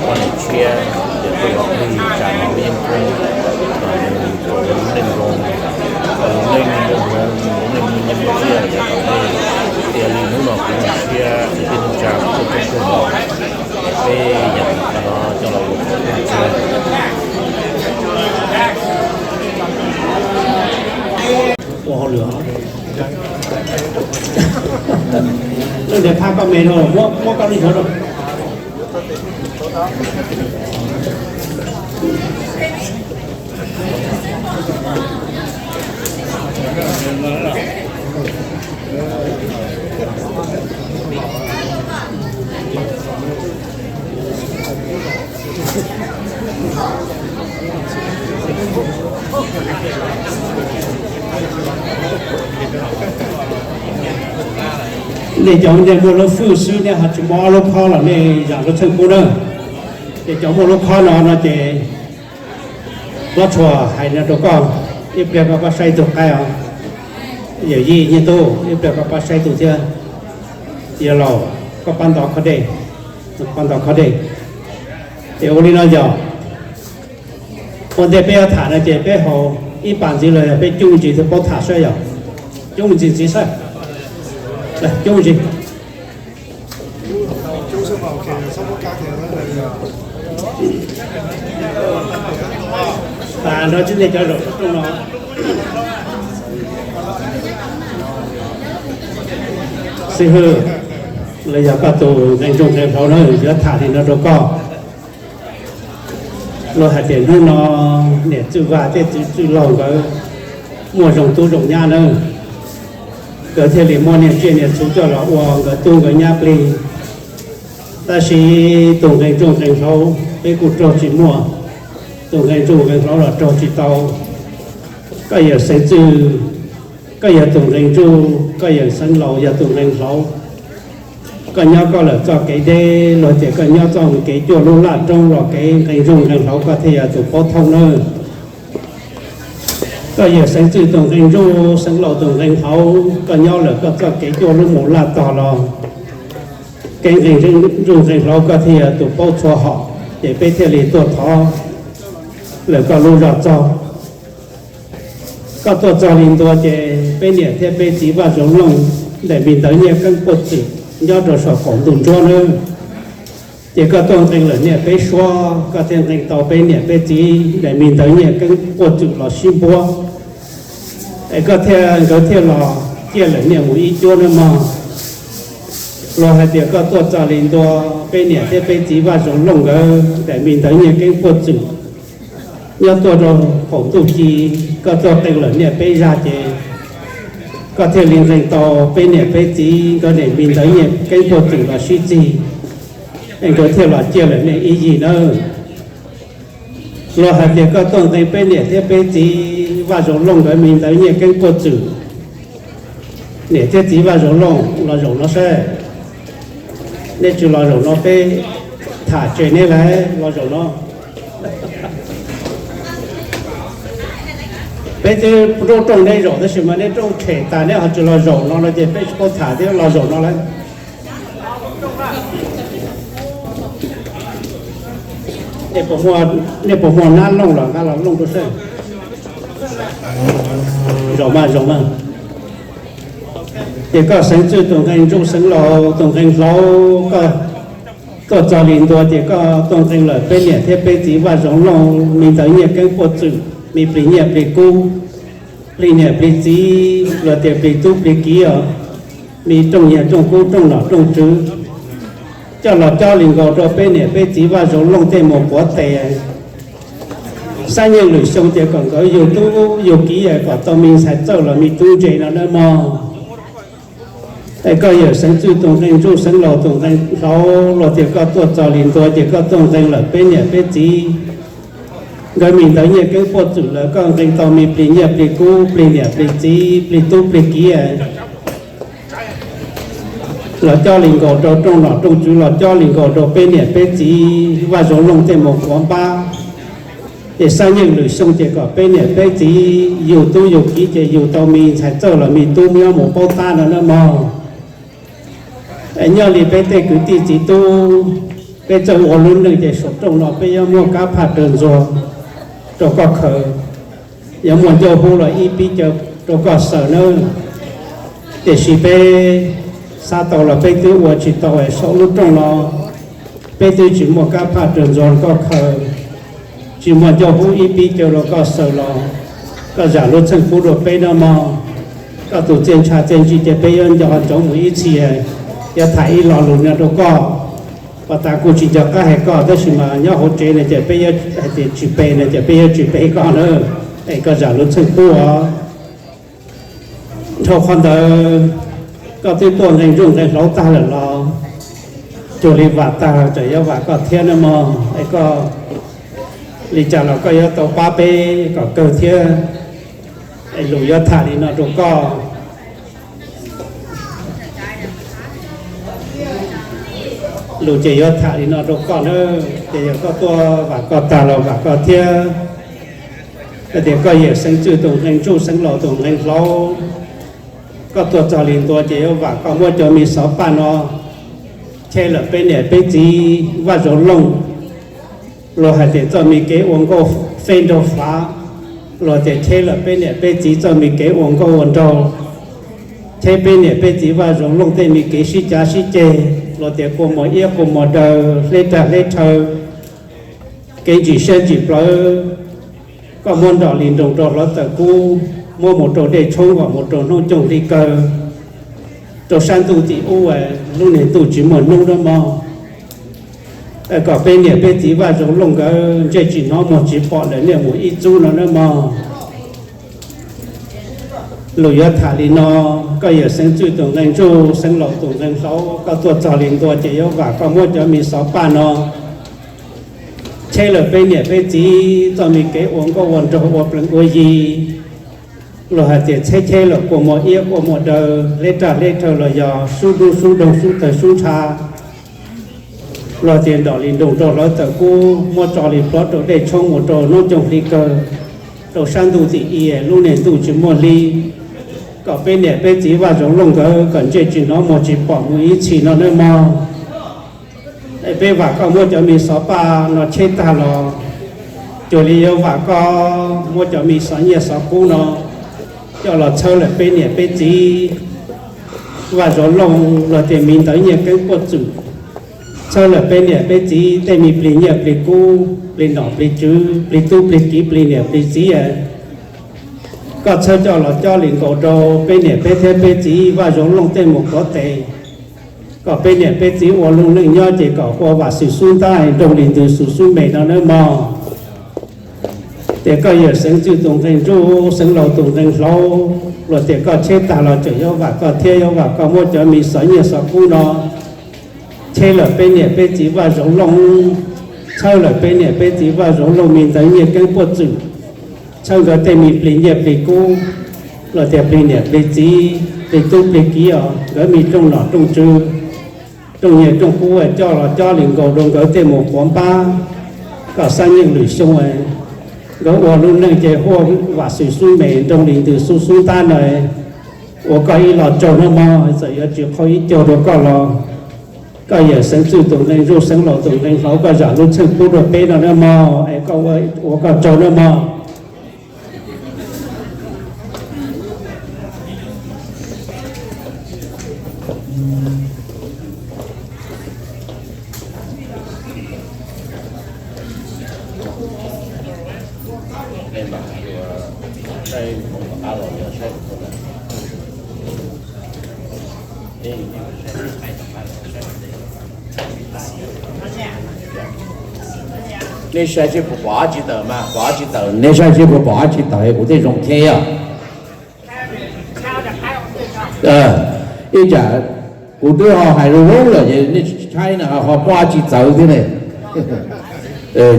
Poj niam tshiab, ces tuaj los plig tsa no yeej pheej, kom nws tus lub neej zoo, kom lub neej muaj hmoov, lub neej muaj nyiaj muaj txiag, kom nej tias li hnub no kuv tshiab kwv tij neej tsa tuaj coob kawg nkaus, es peb yam qhov no coj los ua qhov rooj tshua. Ua hauj lwm, leej twg phaj koj me no, muab, muab koj lub ntawd rau. Nej cov ntej muaj lub fwj xwb nej ho tsis muaj ob lub khob los nej zam lub txheej pub na. Ces cov muaj lub khob no no ces Hlob Tshua hais no rau koj, ib pliag koj pab saib tus qaib os. Yawm yij Nyiaj Tub, ib pliag koj pab saib tus thiab. Yawg laus, koj pab ntov khob dej, pab ntov khob dej. Ces ua li no yog, ua ntej peb yuav tham no ces peb haus ib pas ntxiv los yog peb coob ntsis thiaj paub tham saib yog. Coob ntsis ntxiv saib. Coob ntsis. Nrog tsis nej cov zaum rooj no. Xib hwb, los yog koj tus nqe ntsooj nqe hlauv na, yuav tham li no rau koj. Luag hais tias hnub no niam Txwj Vaj thiab txiv Txwj Laug nkawd muaj zoo tub zoo nyab nawb, nkawd thiaj li muaj niag tsiaj niag txhu coj los ua nkawd tub nkawd nyab plig. Tab sis tus nqe ntsooj nqe hlauv peb kuj raug tsis muaj, tus nqe ntsooj nqe hlauv los raug tsis tau. Koj yawm Xeev Txwj, koj yog tus nqe ntsuj, koj yawm Xeev Laus yog tus nqe hlauv. Koj nyob koj lawm txoj kev deb, luag tias koj nyob txoj kev cuaj lub laj roob los kev nqe ntsuj nqe hlauv koj thiaj yog tus paub thooj nawb. Koj yawm Xeev Txwj tus nqe ntsuj, Xeev Laus tus nqe hlauv, koj nyob lawm koj txoj kev cuaj lub mus laj tog los kev nqe ntsuj nqe hlauv koj thiaj yog tus paub txhua hom, ces peb thiaj li tuaj thov lawm koj lub zog txog. Koj tuaj txog li ntua ces peb niam thiab peb txiv Vaj Zoov Looj, daim me ntawv Nyiaj Keeb Puaj Txwm nyob rau saum qaum ntuj ntsuab nawb. Ces koj tuaj nqee lawm niam peb suab, koj thiaj nqee tau peb niam peb txiv daim me ntawv Nyiaj Keeb Puaj Txwm los sib npuab, es koj thiaj, nkawd thiaj los ciaj lawm niam mus ib cuab nawb mog. Luag hais tias koj tuaj txog li ntua, peb niam thiab peb txiv Vaj Zoov Looj nkawd daim me ntawv Nyiaj Keeb Puaj Txwm nyob tuaj rau qaum ntuj ci, koj tuaj qee lawm niam peb zaj ces koj thiaj li nqee tau peb niam peb txiv nkawd daim me ntawv Nyiaj Keeb Puaj Txwm los sib txig, es nkawd thiaj los ciaj lawm niam ib yig nawb. Luag hais tias koj tuaj nqee peb niam thiab peb txiv Vaj Zoov Looj nkawd me ntawv Nyiaj Keeb Puaj Txwm. Niam thiab txiv Vaj Zoov Looj, los zaum no saib. Nej tsis los zaum no peb tham tseg neb lawm, los zaum no. Peb twb rooj rooj neb zaum tab sis mas neb rooj tshem tas neb ho tsis los zaum no no ces peb tsis paub tham thiab, los zaum no lawm. Nej puas muaj nab looj los nqa los looj rau seb. Zaum mas, zaum mas. Ces koj Xeev Txwj tus nqee ntsuj, Xeev Laus tus nqee hlauv, koj tuaj txog li ntua ces koj tuaj nqee lawm peb niam thiab peb txiv Vaj Zoov Looj me ntawv Nyiaj Keeb Puaj Txwm, me plig nyiaj plig kub, plig niam plig txiv, los tias plig tub plig kiv os, me rooj nyiaj rooj kub rooj nom rooj tswv, coj los cob li nkaus rau peb niam peb txiv Vaj Zoov Looj tej mus quav tes. Xab nyeej lwm xyoo ces kom nkawd yug tub yug kiv es kom tau me ntxhais txawj los me tub ntse no nawb mog. Es koj yawm Xeev Txwj tus nqee ntsuj, Xeev Laus tus nqee hlauv, los tias koj tuaj txog li ntua ces koj tuaj nqee lawm peb niam peb txiv nkawd me ntawv Nyiaj Keeb Puaj Txwm lawm, koj nqee tau me plig nyiaj plig kub, plig niam plig txiv, plig tub plig kiv los cob li nkaus rau rooj nom rooj tswv, los cob li nkaus rau peb niam peb txiv Vaj Zoov Looj tej mus quav npab. Ces xab nyeej lwm xyoo ces kom peb niam peb txiv yug tub yug kiv ces yug tau me ntxhais txawj los me tub nyob mus paub tab no nawb mog. Es nyob li peb tej kwv tij txiv tub, Peb txawj ua lub neej ces saum rooj no peb yuav muaj kab phaj raws ntxuag rau koj khaws, yuav muaj ncauj hub los ib pib caw rau koj xaws nawb. Tiam sis peb xav tau los peb twb ua tsis tau es saum lub rooj no peb twb tsis muaj kab phaj raws ntxuag rau koj khaws, tsis muaj ncauj hub ib pib caw rau koj xaws los koj zam lub txheej pub rau peb nawb mog. Koj tus txiaj ntsha txiaj ntsig ces peb yuav nco ntsoov mus ib txhis, yuav tham ib lo lus no rau koj. Pas tas kuj tsis nco qab hais koj tab sis mas nyob hauv tsev no ces peb yuav hais tias tsis pe no ces peb yuav tsis pe koj na, es koj zam lub txheej pub os. Dhau qhov ntawd, koj twb tuaj nqee ntsuj nqee hlauv tag lawm los cuag li vam tag tseem yuav vam koj thiab nawb mog. Es koj li cas los koj yuav tau pab peb kom kawg thiab. Es lus yuav tham li no rau koj. Lus ces yuav tham li no rau koj na, ces yog koj tuaj vam koj tag los vam koj thiab. Hais tias koj yawm Xeev Txwj tus nqee ntsuj Xeev Laus tus nqee hlauv, koj tuaj txog li ntua ces yuav vam koj muab cov me xov paj no cheb lawm peb niam peb txiv Vaj Zoov Looj, luag hais tias txoj me kev ua nkauj fej nraug fav, luag tias cheb lawm peb niam peb txiv txoj me kev ua nkauj ua nraug, cheb peb niam peb txiv Vaj Zoov Looj tej me kev sib cav sib ceg, luag tias kua muag iab kua muag daw, hleb rag hleb rhaw, kev ntsim siab ntsim plawv, koj muab nrog li nroos rau hluav taws kub, muab mus rau dej tshoob kom mus rau hnub cooj hli kaw, rau sab ntuj tim ub lub niag ntuj tsis muaj hnub nawb mog. Kom peb niam peb txiv Vaj Zoov Looj nkawd ntsej tsis hnov muag tsis pom lawm niaj mus ib txub no nawb mog. Lus yuav tham li no, koj yawm Xeev Txwj tus nqee ntsuj Xeev Laus tus nqee hlauv, koj tuaj txog li ntua ces yuav vam koj muab cov me xov paj no cheb lawm peb niam peb txiv txoj me kev ua nkauj ua nraug ua plees ua yi. Luag hais tias txheb cheb lawm kua muag iab kua muag daw, hleb raj hleb rhaw los yog sub dub sub doog sub tawg sub ntsha. Luag tias nrog li nroos rau hluav taws kub, muab tso li plob rau dej tshoob mus rau hnub cooj hli kaw, rau sab ntuj tim i lub niag ntuj tsis muaj hli, kom peb niam peb txiv Vaj Zoov Looj nkawd kom ntsej tsis hnov muag tsis pom mus ib txhis no nawb mog. Es peb vam koj muab cov me xov paj no cheb tag los cuag li yuav vam koj muab cov me xov nyiaj xov kub no coj los txhawb lawm peb niam peb txiv Vaj Zoov Looj, luag tias me ntawv nyiaj keeb puaj txwm, txhawb lawm peb niam peb txiv tej me plig nyiaj plig kub, plig nom plig tswv, plig tub plig kiv plig niam plig txiv. Koj txhawb coj los cob li nkaus rau peb niam peb thiab peb txiv Vaj Zoov Looj tej mus kov tes, kom peb niam peb txiv ua lub neej nyob ces kom ua vam xwm xub ntab nroog li ntws xus xub me no nawb mog. Tias koj yawm Xeev Txwj tus nqee ntsuj Xeev Laus tus nqee hlauv, luag tias koj cheb tag los tseem yuav vam koj thiab, yuav vam koj muab cov me xov nyiaj xov kub no cheb lawm peb niam peb txiv Vaj Zoov Looj, txhawb lawm peb niam peb txiv Vaj Zoov Looj me ntawv nyiaj keeb puaj txwm, txhawb nkawd tej me plig nyiaj plig kub, luag tias plig niam plig txiv plig tub plig kiv os, nkawd me rooj nom rooj tswv, rooj nyiaj rooj kub coj los cob li nkaus rau nkawd tej mus quav npab, kom xab nyeej lwm xyoo nkawd ua lub neej ces huaj vam xwm xub me nroog li ntws xub xub ntab na. Ua koj ib lo tsaug nawb mog, txawm yuav tsis qhau ib caug rau koj los koj yawm Xeev Txwj tus nqee ntsuj Xeev Laus tus nqee hlauv koj zam lub txheej pub rau peb no nawb mog, es koj ua koj tsaug nawb mog. Nej saib seb puas pom dab tsi tawm mas, pom dab tsi tawm, nej saib seb puas pom dab tsi tawm, kuv thiaj zoo cheb os. Ib tsam kuv twb ho hais zoo zoo lawm ces nej saib na ho muaj dab tsi txawv thiab ne.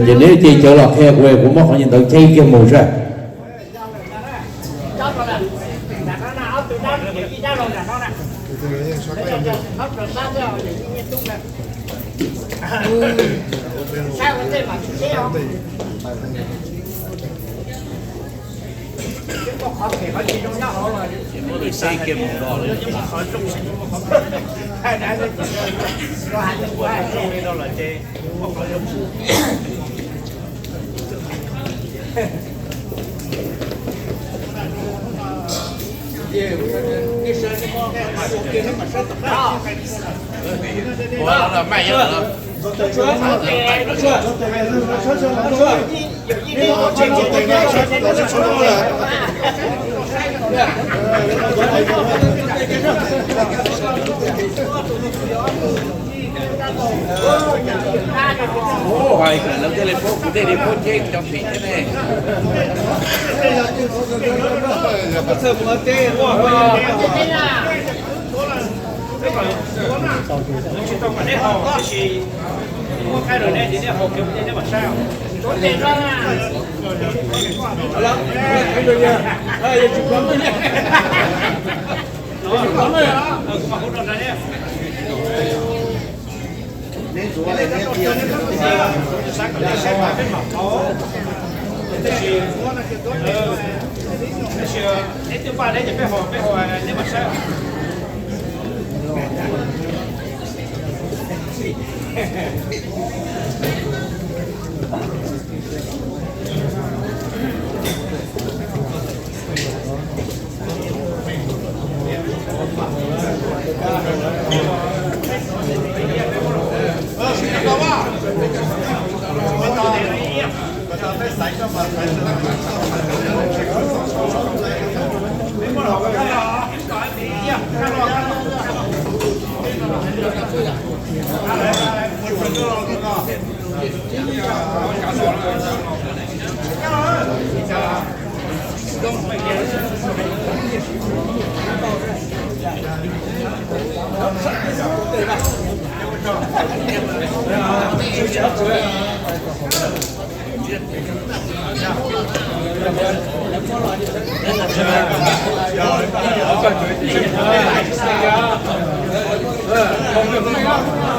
Ces neb cia cawv los qhia kuv, kuv muab qhov ntawd cheb kiag mus saib. Hais kom lawv thiaj li paub, kuv thiaj li paub tseeb cov phim thiab ne.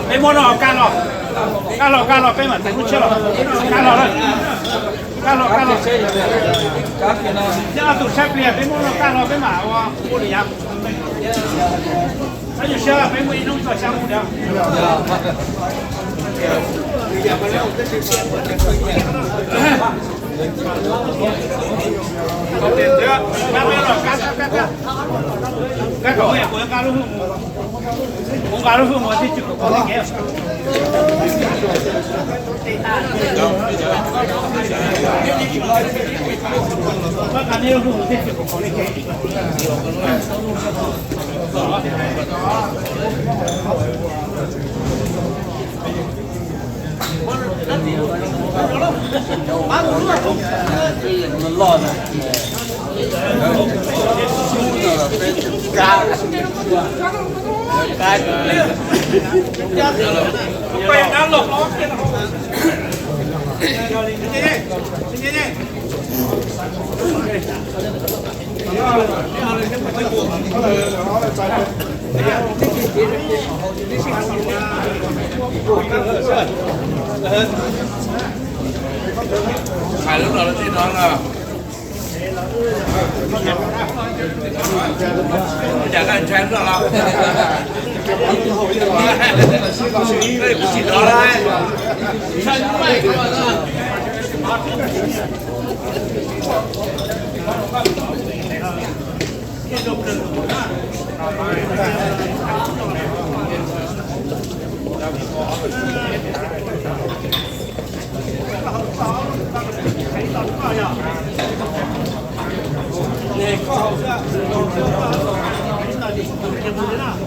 Peb muab no kaj los, kaj los, kaj los, peb mam txais lub tshiab los. Kaj los lawm. Kaj los, kaj los. Coj ob tug tshaib pliag peb muab no kaj los peb mam ua ua li yav. Peb nyuam siab peb muaj ib hnub txog xya mus li. Hais lub no lawv thiaj hnov no. Cas koj ntshai luaj los? Kuv tsis hnov lawm.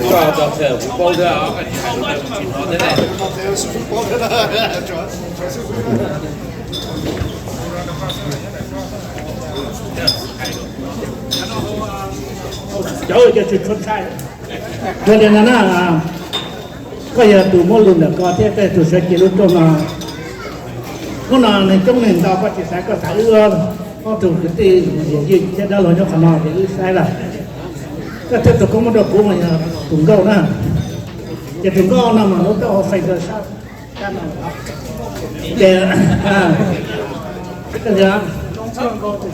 Koj tos txhais kuv paub thiab os, koj tsis hais kuv tsis hnov thiab ne. Cov uas cov tshuaj tshuaj ntshai, yog li no na, koj yog tus muab lus ntawm ko thiab koj yog tus sawv cev lub rooj no. Hnub no neeg coob neeg ntau, koj tsis xaiv, koj xaiv wb ob tug kwv tij yawm yij thiab dab laug nyob qhov no ces wb saib lawm. Koj thiaj tus koob muab rau kuv mas yog tus nkauj na. Ces tus nkauj no mas lub taub hau feem rau sab no.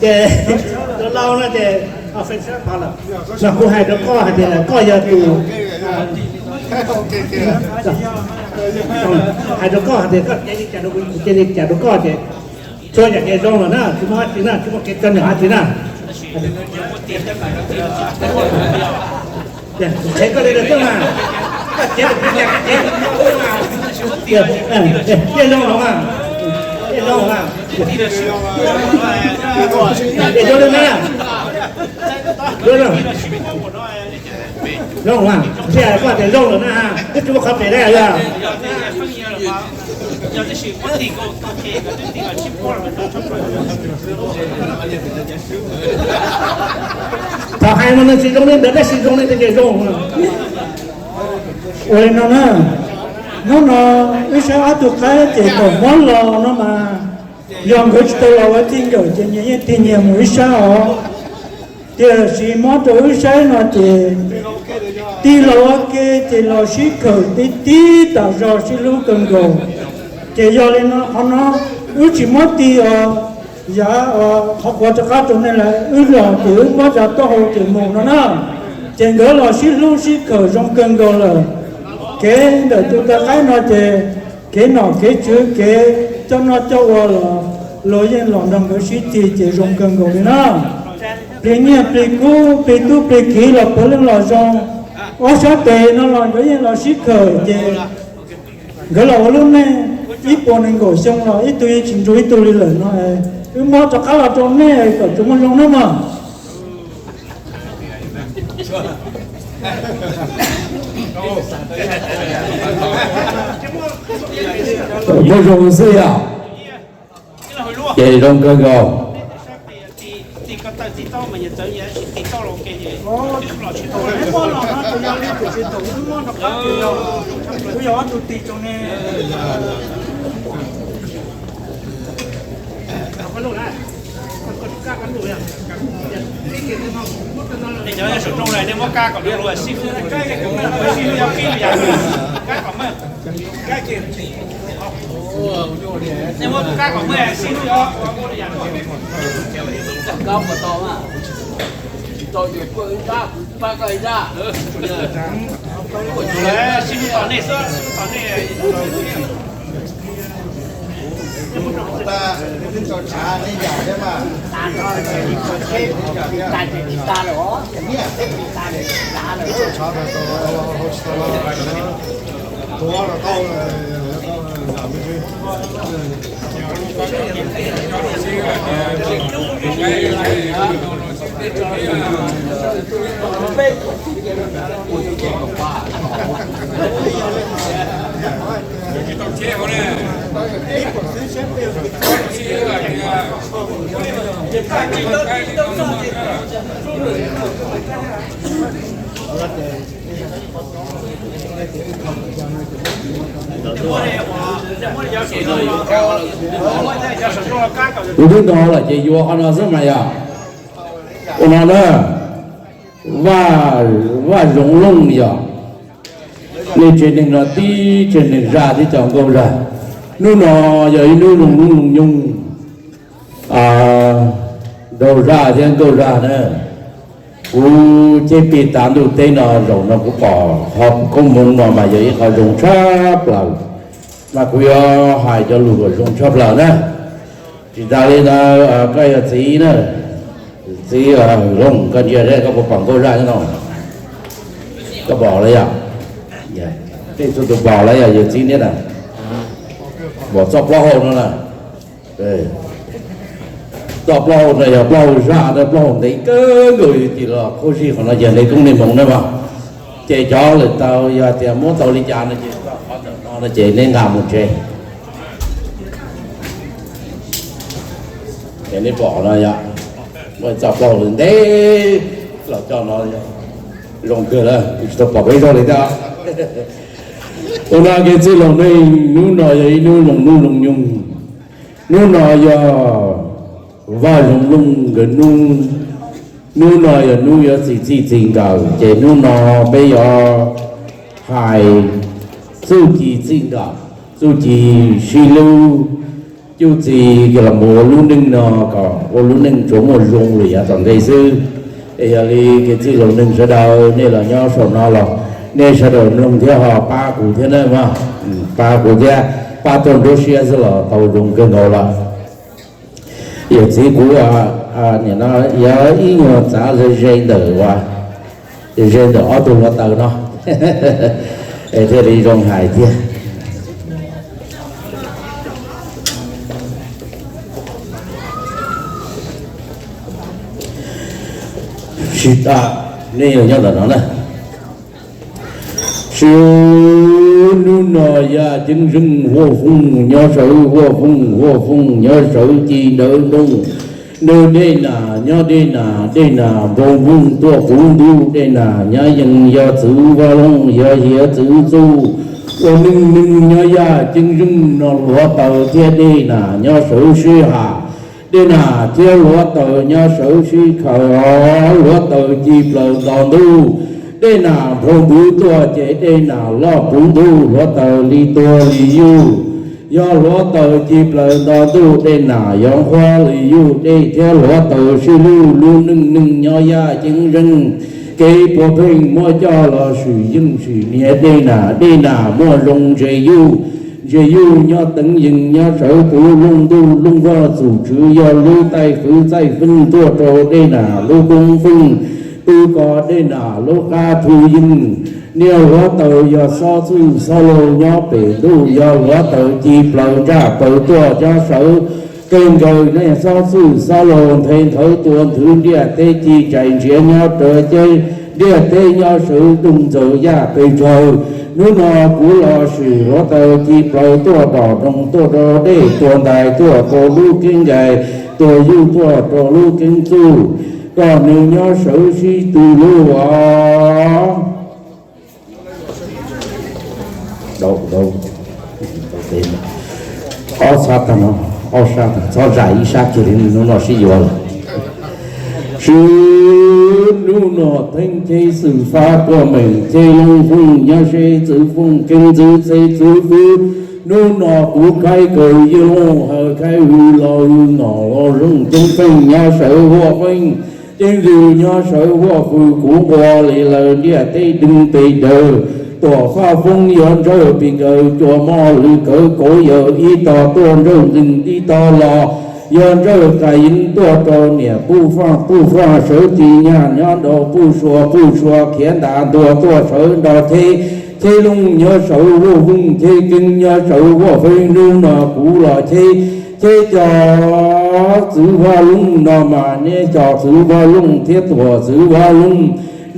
Ces, ces tus lau no ces feem sab tod lawm. Mas kuv hais rau koj hais tias koj yog tus, hais rau koj hais tias koj cev li cas rau kuv, kuv cev li cas rau koj ces txhua yam ces zoo lawm na, tsis muaj dab tsi na, tsis muaj kev txom nyem dab tsi na. Kuv qhia koj li lawm thiab mas, koj cev li cas koj cev. Yeej zoo lawm mas, yeej zoo lawm mas. Es zoo li me, zoo, zoo mas, qhia koj tias zoo lawm na, twb tsis muaj qhov pem li yog. Thaum hais mas nws tsis zoo li ntawd tab sis zoo li ntawd ces zoo. Ua li no na, hnub no wb saib ob tug qaib ces thaum muab los no mas, yog nkawd tsis tau los ua txij nkawm ces nyias yeej tig nyias mus ib sab os. Tiam sis muab rau wb saib no ces tig los ua ke ces los sib khawm tib tib tas zog sib hlub kawg nkaus. Ces yog li no qhov no wb tsis muab tig os, yav qhov quav rov qab rau nej lawm, wb los ces wb muab zaj taub hau ces mus no na. Ces nkawd los sib hlub sib khawm zoo kawg nkaus lawm. Kev ntawm tus tais qaib no ces kev nom kev tswv kev coj noj coj ua los luag yeej los nrog nkawd sib tig ces zoo kawg nkaus li na. Plig nyiaj plig kub plig tub plig kiv los puav leej los zoo. Ob sab tes no los nkawd yeej los sib khawm ces nkawd los ua lub neej ib puas nees nkaum xyoo los ib tug yeej tsis ntsuag ib tug li lawm no. Wb muab rov qab los rau nej kom tsuas muaj zoo na mog. Muaj zoo xwb yog. Ces zoo kawg nkaus. Kuv twb nrog lawm ces yuav qhov no xwb mas yog. Ua no na, Vaj, Vaj Zoov Looj yog nej tsev neeg no tib tsev neeg zaj thiab cov nkauj zaj. Hnub no yog ib hnub zoo hnub zoo nyoog, nraug zaj thiab nkauj zaj na. Kuv cheb plig tav ntuj teb no zaum no kuv pom qhov koob hmoov no mas yog ib qho zoo tshaj plaws, mas kuv yuav hais cov lus kom zoo tshaj plaws na. Tsis tas li ntawd koj yog txiv na, txiv Looj, koj ntsia seb koj puas pom nkauj zaj no? Koj pom lawm yom? Tej txhua tus pom lawm yog yawg txiv niab na, pom txoj plaub hau no na. Txoj plaub hau no yog plaub hau zaj na, plaub hau ntev kawg nkaus li los qhuab zig qhov no ces ntev koob ntev hmoov na mas. Ces cov lawm tau yog tias muab tau li cas no ces qhov ntawm no no ces neb nqa mus tsev. Es neb pom no yog muaj txoj plaub hau ntev los coj no zoo kawg lawm, kuv tsis tau pom peb zaug li thiab. Ua no kev txwj laus neeg, hnub no yog ib hnub zoo hnub zoo nyoog. Hnub no yog Vaj Zoov Looj nkawd hnub. Hnub no yog hnub yuav txi txij txi nkawm, ces hnub no peb yuav hais Txuj ci txij nkawm, txuj ci sib hlub, cuj txij los mus ua lub neej no kom ua lub neej tsuas muaj zoo lawm yav tom ntej xwb. Es yog li kwv tij laus neeg sawv daws, nej los nyob saum no los nej sawv daws mloog thiab ho pab kuv thiab na mog, pab kuv thiab, pab tuaj nruab siab xwb los tau zoo kawg nkaus lawm. Yawm txiv kuv, nim no yog ib nyuag txav ze ze ntawm, ze ntawm ob tug hluav taws no, es thiaj li zoo hais thiab. Sib, nej nyob ntawm no na. Sib, hnub no yaj ceeb zeej huaj fooj nyob sawv, huaj fooj huaj fooj nyob sawv ci ntawv ntooj. Nws dej nam nyob dej nam, dej nam npoo fooj tuaj puv ntuj, dej nam nyab yees yog txwv vaj loog yog hiav txwv txuj. Ua neej neeg nyob yaj ceeb zeej no hluav taws thiab dej nam nyob sawv sib ham. Dej nam thiab hluav taws nyob sawv sib khaws, hluav taws ci plaws nto ntuj. Dej nam nphau npuv tuaj ces dej nam loj puv ntuj, hluav taws li tuag li yuj. Yog hluav taws ci plaws nto ntuj, dej nam yuav nqhuab li yuj. Dej thiab hluav taws sib hlub, lub neej neeg nyob yaj ceeb zeej. Kev puav pheej muab coj los swm yeej swm niam, dej nam dej nam muaj zoo ntse yuj. Ntse yuj nyob teev yees nyob sawv puv looj ntuj, looj vaj txum tswv yog lub taij fwv txaij feej tuaj rau dej nam lub koob feej. Tu kos dej nam lub qab thu yeej. Niag hluav taws yog xob txwj xob laug nyob pem ntuj, yog hluav taws ci plaws ntsaj paws tuaj nyob sawv. Qee nkaus niag xob txwj xob laug nthe nthawv tua nthwv ntiaj teb ci tsais ntsiav nyob rawv ceb, ntiaj teb nyob sawv doog ntxaws yaj pes tsawg. Hnub no kuv los swm hluav taws ci plaws tuaj tom nroog, tuaj rau dej, tua ntais tuaj rau lub keeb nkais, tua yuj tuaj rau lub keeb txuj, kom nws nyob sawv sib tw lub os. Ob sab tag no, ob sab tag, txhob zais ib sab kiag li, hnub no sib yuav lawm. Sib, hnub no theej cheb xwm fab puaj meem cheb loob fooj nyob seb txwv fooj keeb ntxwv txeb txwv fwb. Hnub no kuv khaib kaws yij looj hawm khaib hwv los hwv nom los zooj ceeb feej nyob sawv huaj feej, ceeb zws nyob sawv huaj fwj kuv nqua li lawm ntiaj teb deeg pes daws. Tuam faj foob yuav ntsawj pis nkaws cua moj lwm kawv kauv yaws ib tog tuaj ntsawj nqeeg ib tog los. Yog ntsawj qas yeeb tuaj rau niam puj faj puj faj sawv ti nyaj nyob nrau puj sua puj sua khiav ntas ntua tuaj sawv nrau cheb. Cheb looj nyob sawv huaj fooj cheb keeb nyob sawv huaj feeb hnub no kuv los cheb. Cheb cov txwv vaj looj no mas neb cov txwv vaj looj thiab tuam txwv vaj looj.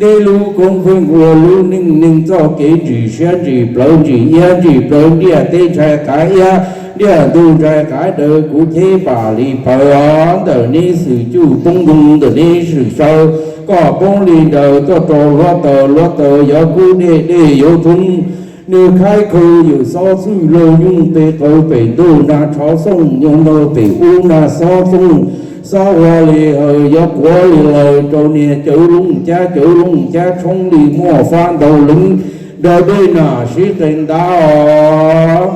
Neb lub koob feej ua lub neej neeg txoj kev ntsim siab ntsim plawv ntsim iab ntsim plawv ntiaj teb ntshai qav iab, ntiaj ntug ntshai qav daws kuv cheb pam li pawg os ntawm neb xwm cuj poob ntoog ntawm neb xwm saw. Koj poob li daws tuaj rau hluav taws, hluav taws yuav kub dej dej yuav thoob. Nws khaib khaws yawm xob txwj laug nyoog pem qawv pem ntuj nag tshov xooj nyoog ntaug pem ub nag xob xooj. Xob ua li hawm yuav quav li lawm rau niag cawv looj cab cawv looj cab tshoob li muaj fab ntau leev. Nrog dej nam sib qee ntab os.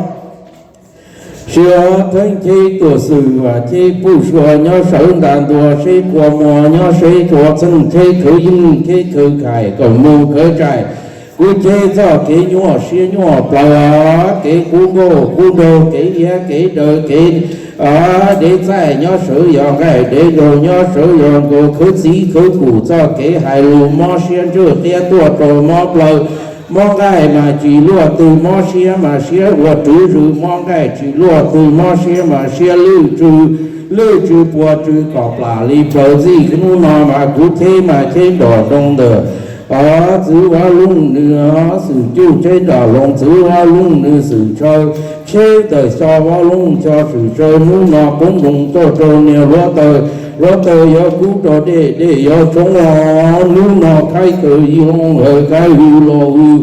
Sib, theej cheb tuam xwm vam cheb puj sua nyob sawv ntas ntua seb kua muag nyob seb tsua txheej cheb khawv yeej cheb khawv khais kom mus khawv tsaim. Kuv cheb txoj kev nyuaj siab nyuaj plawv, kev kub nkauj kub nraug kev iab kev daws kev dev txaij nyob sawv yog nqaij dev nraug nyob sawv yog nkaus khawv txiv khawv kum txoj kev hais lus mob siab ntsawj qiab tuaj rau mob plawv. Mob nqaij mas tsis luaj twg mob siab mas siab ua rwv zws, mob nqaij tsis luaj twg mob siab mas siab lwj tsw, lwj tsw puas tsw kom plam li plawv txij hnub no mas kuv cheb mas cheb nrom nroo ntawm txwv vaj looj nws xwm cuj cheb nrom loos txwv vaj looj nws xwm tshaw, cheb ntawm xyo vaj looj xyo xwm tshaw hnub no poob nroos tuaj rau niag hluav taws, hluav taws yuav kub rau dej dej yuav tshoob os hnub no khaib kaws yij looj hawm khaib hwv los hwv,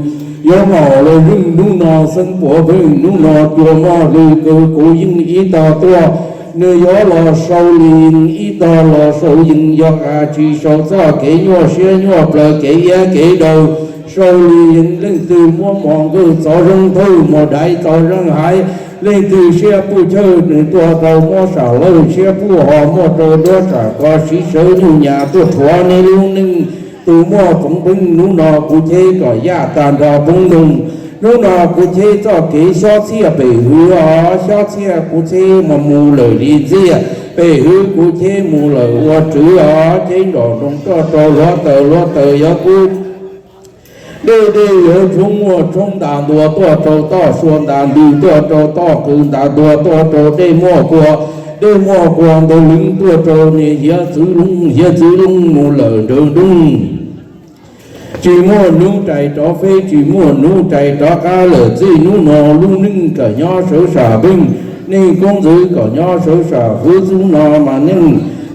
yuav maum los yeej hnub no xeeb puav pheej hnub no cua moj lwm kaws kuv yeej ib tog tuaj. Nws yuav los sau li yees ib tog los sau yees yog qas tsis sau txoj kev nyuaj siab nyuaj plawv kev iab kev daws. Sau li leej twg muab mos nkawj txov zoo thawj, mos daiv txov zoo haiv, leej twg siab puj chawj nws tuaj rau mob sam lawj, siab puj ho muaj rau duab tsam ko siv sawv nyuj nyas tuaj rhuav neb lub neej. Tus muaj txoov pheej hnub no kuv cheb kom yaj tag nrho poob noog. Hnub no kuv cheb txoj kev xyob txhiaj pem hwv os, xyob txhiaj kuv cheb mas mus lawm li ntxiaj, pem hwv kuv cheb mus lawm ua rwv os, cheb nrom nroos tuaj rau hluav taws, hluav taws yuav kub dej, dej yuav tshoob muaj tshoob ntas ntua tuaj rau toj sua, ntas ntws tuaj rau toj qws, ntas ntua tuaj rau dej muaj kua, dej muaj kua ntau lwv tuaj rau niag hiav txwv looj, hiav txwv looj mus lawm nrawv nrooj. Tsis muaj hnub rais rov feb, tsis muaj hnub rais rov qab lawm, txij hnub no lub neej kom nyob sawv sam pheej, neej koob ntxwv kom nyob sawv sam hwv, txub no mas neej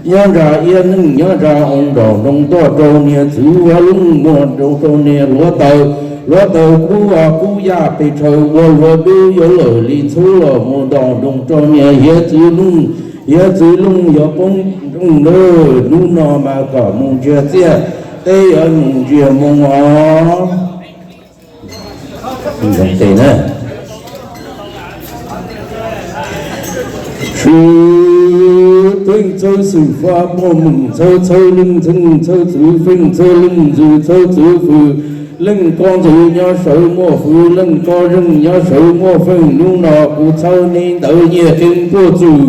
nyob nra iab neej nyob nra oo, nrom nroos tuaj rau niag txwv vaj looj, muaj nroos rau niag hluav taws, hluav taws kub kub yaj pes tshaws ua luag dub yuav lawm li ntxhub los mus, ntom nroos rau niag hiav txwv looj, hiav txwv looj yuav poob nrooj nawb. Hnub no mas kom mus ntsiag txiaj, teb yuav mus ntsiag moo os. Swv pheej txhawb xwm fab muaj moos txhawb, txhawb leej txheej txhawb txwv feej, txhawb leej ntxwv txhawb txwv fwm, leej koob ntxwv nyob sawv muaj fwv, leej koob zeej nyob sawv muaj feej. Hnub no kuv txhawb neb ntawv Nyiaj Keeb tuaj txwm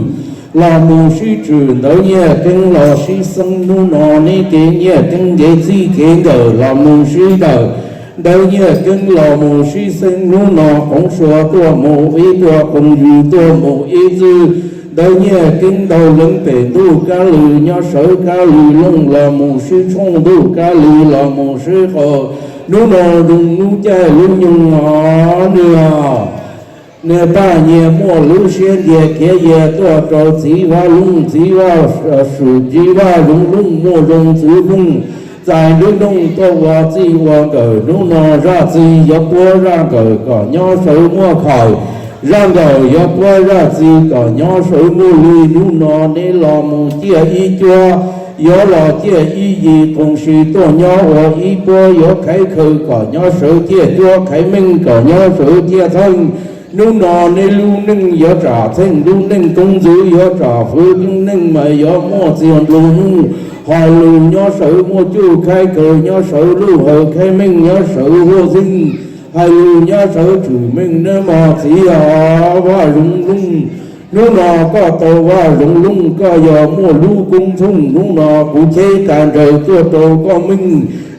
los mus sib tswm, ntawv Nyiaj Keeb los sib xeeb. Hnub no neb kev Nyiaj Keeb kev txij kev nkawm los mus sib dawm, ntawv Nyiaj Keeb los mus sib xeeb. Hnub no Qoov Sua tuaj mus ib tuaj, Qoov Yws tuaj mus ib txwj, ntawv Nyiaj Keeb ntau leej pem ntuj kab lw nyob sawv kab lw looj los mus sib tshooj, ntuj kab lw los mus sib qaug. Hnub no zoo hnub caij lub nyoog os, nws, nws Paj Nyiag muaj lub siab ntiag khiav yias tuaj rau txiv Vaj Looj, txiv Vaj Swm, txiv Vaj Zoov Looj muaj zoo txwv looj, txais nruab nooj tuaj ua txij ua nkawm. Hnub no zaj txwv yuav puab zaj nkawm kom nyob sawv muaj khawm, zaj nkawm yuav puab zaj txwv kom nyob sawv muaj li. Hnub no neb los mus ciaj ib cuab, yuav los ciaj ib yig, qoos si tuaj nyob ua ib puab, yuav khaiv khaws kom nyob sawv ciaj cuab, khaiv meej kom nyob sawv ciaj txheej. Hnub no neb lub neej yuav tsam txheej lub neej, koob ntxwv yuav tsam fwv lub neej, mas yuav muaj txiag nplua nuj. Hais lus nyob sawv muaj cuj, khaiv khaws nyob sawv luj hawv, khaiv meej nyob sawv huaj xeej, hais lus nyob sawv tswm meej nawb mog txiv os. Vaj Zoov Looj, hnub no koj tau Vaj Zoov Looj, koj yog muaj lub koob txhooj. Hnub no kuv cheb tas nraws tuaj rau koj meej,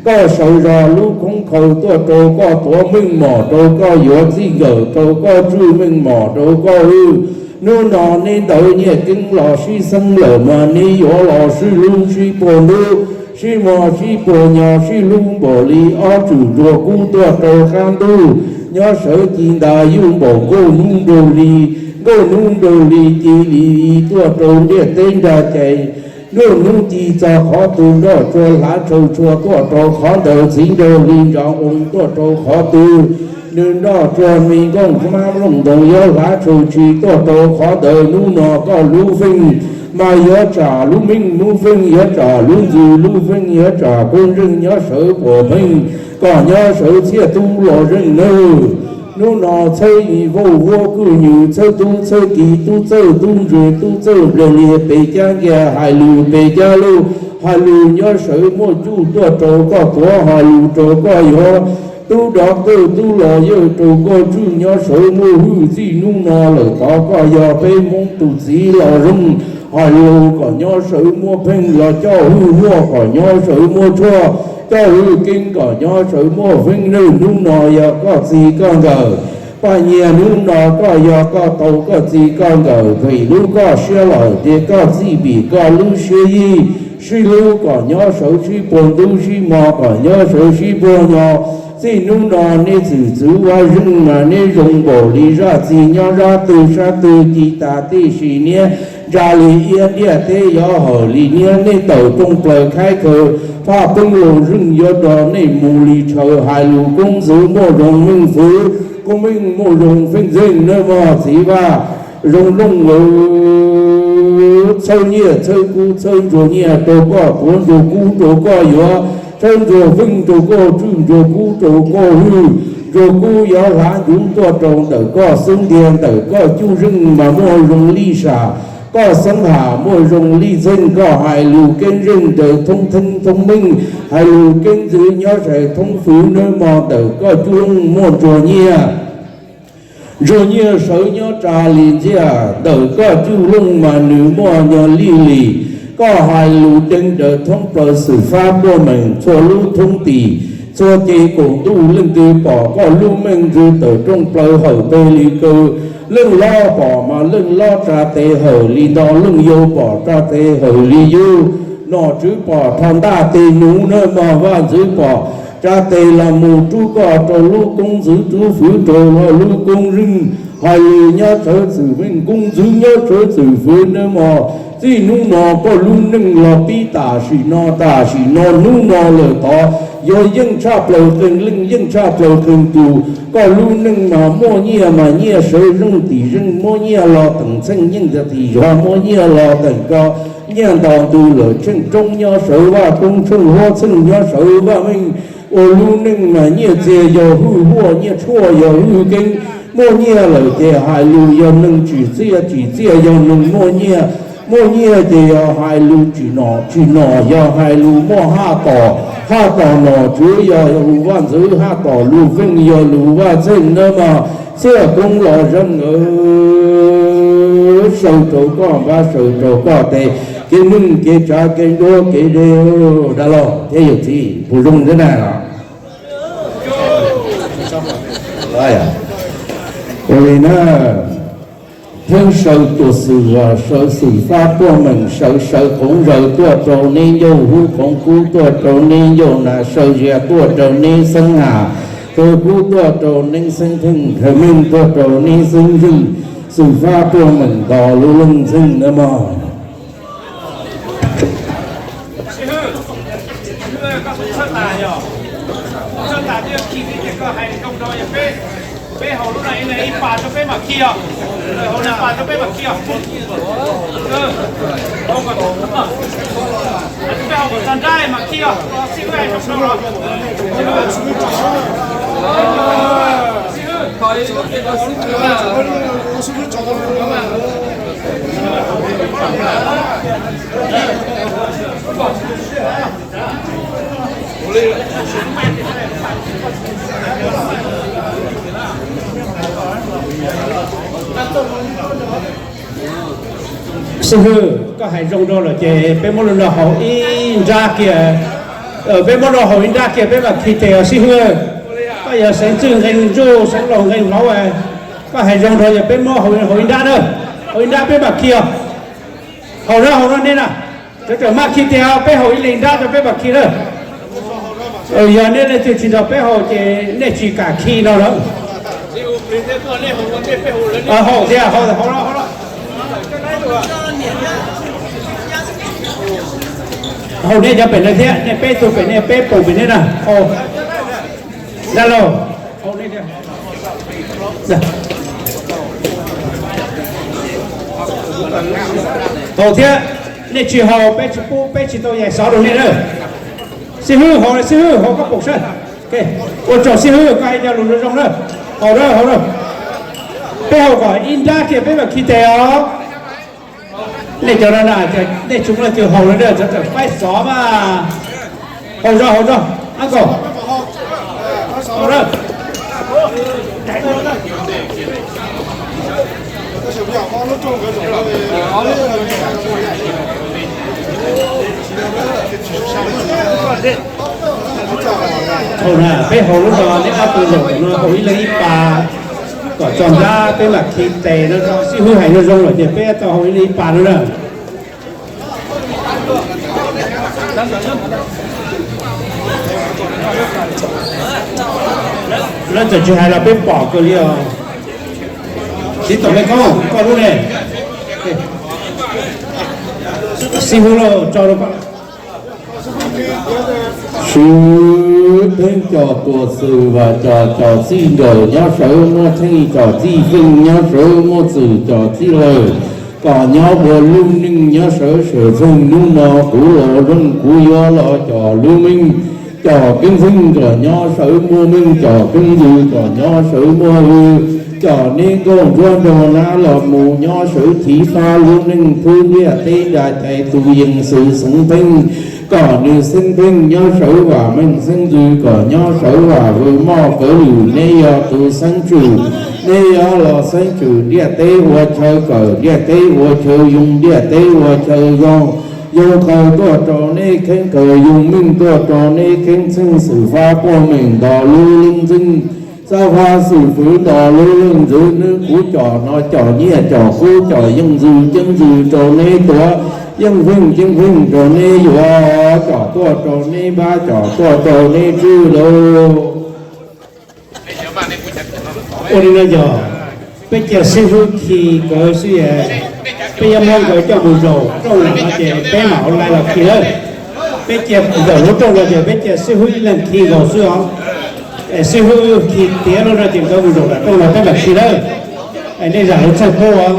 koj sawv zog lub khoob khaws tuaj rau koj tuav meej mom, rau koj yuav txij nkawm, rau koj tswj meej mom rau koj hwj. Hnub no neb ntawv Nyiaj Keeb los sib xeeb lawm, mas neb yuav los sib hlub sib puag ntub, sib mos sib puag nyo, sib hlub npaum li ob tswm nruas kub tuaj rau qab ntuj, nyob sawv ci ntas yuj npaum nkauj hnub nraug li, nkauj hnub nraug li ci li tuaj rau ntiaj teb nrag cai. Nruab hnub ci txog qhov twg nroj tsua hlav tshaw tshua tuaj rau qhov ntawd, txiv nraug li nrov oo tuaj rau qhov twg, nws nroj tsua me nkooj hmab nplooj ntoo yuav hlav tshaw tshis tuaj rau qhov ntawd. Hnub no koj lub feej mas yuav tsam lub meej, lub feej yuav tsam lub ntxwv, lub feej yuav tsam koob zeej nyob sawv puas pheej, kom nyob sawv txhiaj tub los zeej nawb. Hnub no txhawb ib vauj huab kwj nywm, txhawb tub txhawb kiv, tub txawj tub ntse, tub txawj npliag liag, pes cab nkiag hais lus pes cab luj, hais lus nyob sawv muaj cuj tuaj rau koj tuav, hais lus rau koj yuav, tub dov txawj tub los yawj rau koj tswj, nyob sawv muaj hwj. Txij hnub no lawm tod koj yog peb Hmoob tus txiv los zoo, hais lus kom nyob sawv muaj pheej, los coj hwj huaj kom nyob sawv muaj tshuaj, coj hwj keeb kom nyob sawv muaj feeb. Nws hnub no yog koj txij koj nkawm, Paj Nyiag, hnub no koj yog koj tau koj txij koj nkawm, vim lub koj siab lawm ces koj txij vim koj lub siab yij. Sib hlub kom nyob sawv sib puag ntub, sib mos kom nyob sawv sib puag nyo. Txij hnub no nej txwm txwv Vaj Zeej mas neb zoo npaum li zaj txij nyob zaj twg sab twg ci tas tib si niab, ntsa li iab ntiaj teb yuav hawm li niab, nej tawm rooj plaws khaib khaws, phaj poob los zeej yuav nrog nej mus li tshaw. Hais lus koob ntxwv muaj zoo meej fwv, koob meej muaj zoo feej ntxeej nawb mog txiv Vaj Zoov Looj. Txhawb nyiaj txhawb kub txhawb ntsuag nyiaj rau koj tuav, ntsuag kub rau koj yuav, Thawj ntsuag feej rau koj tswj, ntsuag kub rau koj hwj, ntsuag kub yuav hlav ncuv tuaj rau ntawm koj xub ntiag, ntawm koj cuj zeej mas muaj zoo li sam. Koj xeeb ham muaj zoo li txheej, koj hais lus keeb zeej ntawm thoob theeb thoob meej, hais lus keeb ntxwv nyob sai thoob fwv nawb mog, ntawm koj cuj looj muaj ntsuag nyiaj. Ntsuag nyiaj sawv nyob tsa li ntxiaj, ntawm koj cuj looj mas nws muaj nyob li li. Koj hais lus deev rawv thoob plaws xwm fab puaj meem txhua lub thoob tim, txhua cev kaum ntuj leej twg pom koj lub meej ntxwv tawm rooj plaws hawm peg li kaw. Leej hlob pom mas leej hlob tsa tes hawm li nto, leej yau pom tsa tes hawm li yug. Nom tswv pom rho ntaj tes nuv nawb mog, vaj ntxwv pom tsa tes los mus rub koj rau lub koob ntxwv rub fwv rau lub koob zeej. Hais lus nyob sawv txwm meej, koob ntxwv nyob sawv txwm fwv nawb mog. Txij hnub no koj lub neej los pib tam sim no, tam sim no hnub no lawm tod, yog yeej tshaj plaws qee leej yeej tshaj plaws qee tus. Koj lub neej mas muaj nyiaj mas nyiaj sawv zeej tim zeej, muaj nyiaj los teem txheej yeej tim zog, muaj nyiaj los teem ko. Nyiaj nto ntws lawm tsheej roob nyob sawv vaj koob, tsheej huab txheej nyob sawv vaj meej. Ua lub neej mas nyiaj txiag yog hwj huaj, nyiaj tshuaj yog hwj keeb. Muaj nyiaj lawm ces hais lus yog neeg tsim txiaj, tsim txiaj yog neeg muaj nyiaj, muaj nyiaj ces yog hais lus tsim nom, tsim nom yog hais lus muaj haj tom, haj tom nom tswv yog lus vaj ntxwv, haj tom lus feej yog lus vaj txheej nawb mog. Txhiaj koob los zeeg, saw rau koj npab, saw rau koj tes, kev neeg kev tsav kev nruab kev dej, dab laug thiab yawm txiv puas zoo thiab na? Ua li na, pheej saw tuam xwm, saw xwm fab puaj meem, saw saw qoov zaws tuaj rau neb ncauj, hub qoov kub tuaj rau neb ncauj, nas saw zias tuaj rau neb xeeb ham, kawg kub tuaj rau neb xeeb theej, khaws meej tuaj rau neb xeeb zeej, xwm fab puaj meem nto lub looj ntxheej nawb mog. Xib hwb, koj hais zoo rau lawm ces peb muab lub no haus ib nrab kiag. Peb muab no haus ib nrab kiag peb mam khi tes os xib hwb. Koj yog xeev txwj nqee ntsuj xeev laus nqee hlauv, koj hais zoo rau yog peb muab haus ib nrab na, haus ib nrab peb mam khi os. Haus na, haus na nej na. Cov tseem maj khi tes os, peb haus ib leeg nrab rau peb mam khi na. Yog nej leej twg tsis nrog peb haus ces nej tsis kam khi no lawm. Haus thiab, haus, haus, haus. Haus nej cov pem no thiab, nej peb tug pem nej, peb pum pem nej na. Haus. Dab laug, haus nej thiab. Haus thiab, nej tsis haus peb tsis pub, peb tsis tau yaig xov rau nej na. Xib hwb haus, xib hwb haus koj pum saib. Ua tsaug xib hwb, koj hais cov lus zoo zoo na. Haus na, haus na. Peb haus kom ib nrab kiag peb mam khi tes os. Nej cov no na, nej tsis muaj leej twg haus li na, cov tseem faib xov mas. Haus zog, haus zog, ab kaum. Haus na. Haus na, peb haus lub no, nej ob tug zaum no haus ib leeg ib pas, kom tso nrab peb mam khi tes no. Xib hwb hais zoo zoo lawm ces peb tau haus ib leeg ib pas no na. Lawv txawm tsis hais los peb pom kawg li os. Txiv Toom Me Koob, koj lub ne. Xib hwb lauj, tso rau koj. Swv theej cov tuam xwm, vam cov cov txij nkawm nyob sawv, muaj theej cov txij feej nyob sawv, muaj txwm cov txij lawm, kom nyob ua lub neej nyob sawv sawv txheej. Hnub no kuv los zoo kuv yuav los cov lub meej, Cov keeb feej kom nyob sawv muaj meej, cov keeb ntxwv kom nyob sawv muaj vwm, cov neb nkauj ntsuab nraug nab los mus nyob sawv thib fab lub neej thwb ntiaj teb nra cai tus yees xwm xeeb pheej, kom nws xeeb pheej nyob sawv vam meej, xeeb ntxwv kom nyob sawv vam vwm moj kawv lwm, neb yog tus xeeb tswm, neb yog los xeeb tswm ntiaj teb ua chaw kawm, ntiaj teb ua chaw yoo, ntiaj teb ua chaw zoo. Yoo khaws tuaj rau neb kheeb khaws, yoo meej tuaj rau neb kheeb, txheej xwm fab puag meem nto lub leej txheej, xab fab xwm fwv nto lub leej ntxwv, neb kuv com no com nyiaj com kub com yeej ntxwv ceeb ntxwv rau neb tuav, yeej feej ceeb feej rau neb yuav, com tuaj rau neb npab com tuaj rau neb tswb lauj. Ua li no yog peb cia xib hwb khi nkawd xwb es peb yuav muab nkawd coj mus zaum rooj lawm no ces peb mam online los khi lawm. Peb cia zaum lub rooj no ces peb cia xib hwb ib leeg khi nkaus xwb os. Es xib hwb khi tiav lub no ces nkawd mus zaum nram rooj no peb mam khi lawm. Es nej zam lub txhawj pub os.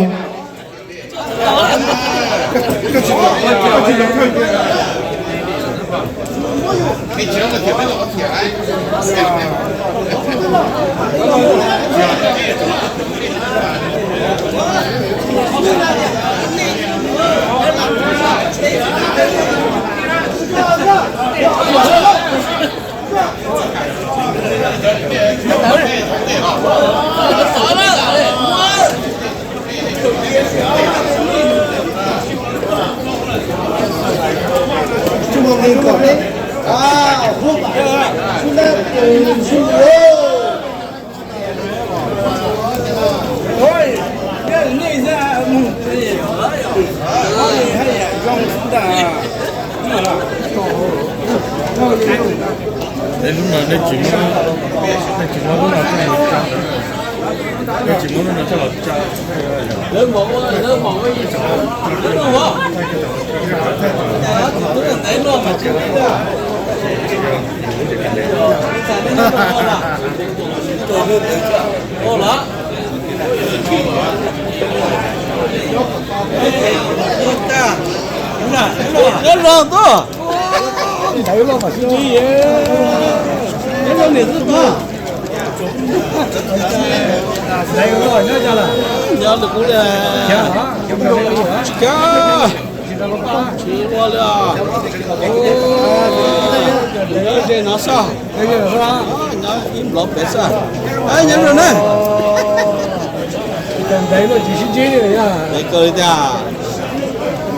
Lub no nej tsis muab, nej tsis muab lub no coj los tsa, nej tsis muab lub no coj los tsa. Nyob zoo tuaj. Ntawd los mas sib ntsib, nyob zoo niam xib hwb. Ntawd los nyob zoo lawm. Nyob lwm kuv li. Tsis kab. Tsis ua li os. Ze no soj. Nyob ib nplov pem soj. Nyob zoo na. Ntev kawg li tiag.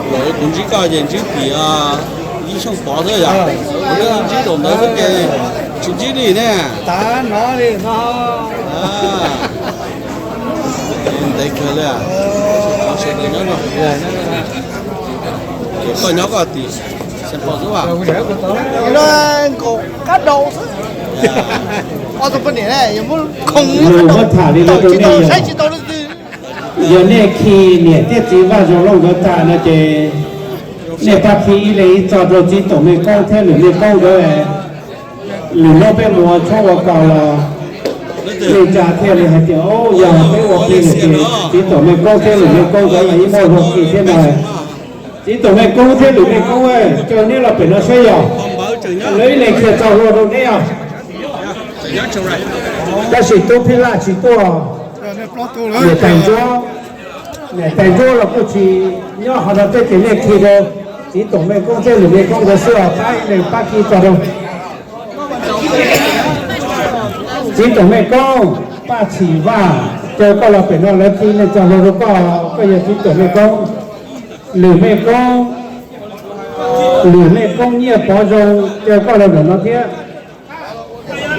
Kuv ntsib koj ces ntsib tim Ib Xyooj Pov xwb yom. Kuv ntsib zaum ntawd xwb ces tsis ntsib li ne. Ntev kawg li. Koj nyob koj tim Xeem Pov xwb as. Nkaum qab daus xwb. Ob tug poj niam ne, yuav muab khoom, muab tham li no rau nej, saib tsis taus leej twg. Yog nej khi niam thiab txiv Vaj Zoo Looj nkawd tas no ces nej pab khi ib leeg ib txoj rau txiv Toom Mej Koob thiab Lwm Mej Koob nkawd. Lwm hnub peb mus ua tshoob ua kos los nej tsa thiaj li hais tias, yog peb ua khi lawm ces txiv Toom Mej Koob thiab Lwm Mej Koob nkawd los yeej muaj luag khi thiab no. Txiv Toom Mej Koob thiab Lwm Mej Koob, caw neb los pem no saib yog lawv ib leeg qhia txoj hlua rau neb os. Tab sis Tub Phij Laj tsis tuaj, niam tais Ntsuab, niam tais Ntsuab los kuj tsis nyob hauv no thiab ces nej khi rau txiv Toom Mej Koob thiab Lwm Mej Koob nkawd xwb os, pab ib leeg pab khi txoj rau. Txiv Toom Mej Koob, Paj Txhim Vaj, caw koj los pem no lawv khi nej txoj hlua rau koj, koj yog txiv Toom Mej Koob. Lwm Mej Koob, Lwm Mej Koob Nyiaj Pov Zoo, caw koj los ntawm no thiab.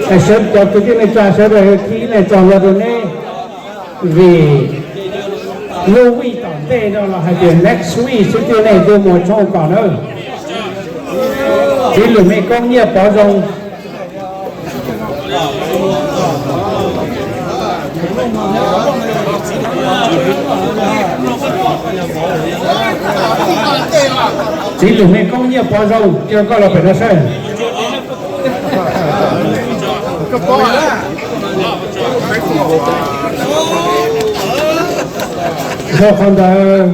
Sawv cov kwv tij neej tsa sawv daws khi nej txoj hlua rau neb, vim lub week tom ntej no los hais tias next week xwb thiaj nej tuaj mus tshoob kos nawb. Txiv Lwm Mej Koob Nyiaj Pov Zoo. Txiv Lwm Mej Koob Nyiaj Pov Zoo, caw koj los pem no saib. Yog qhov ntawd,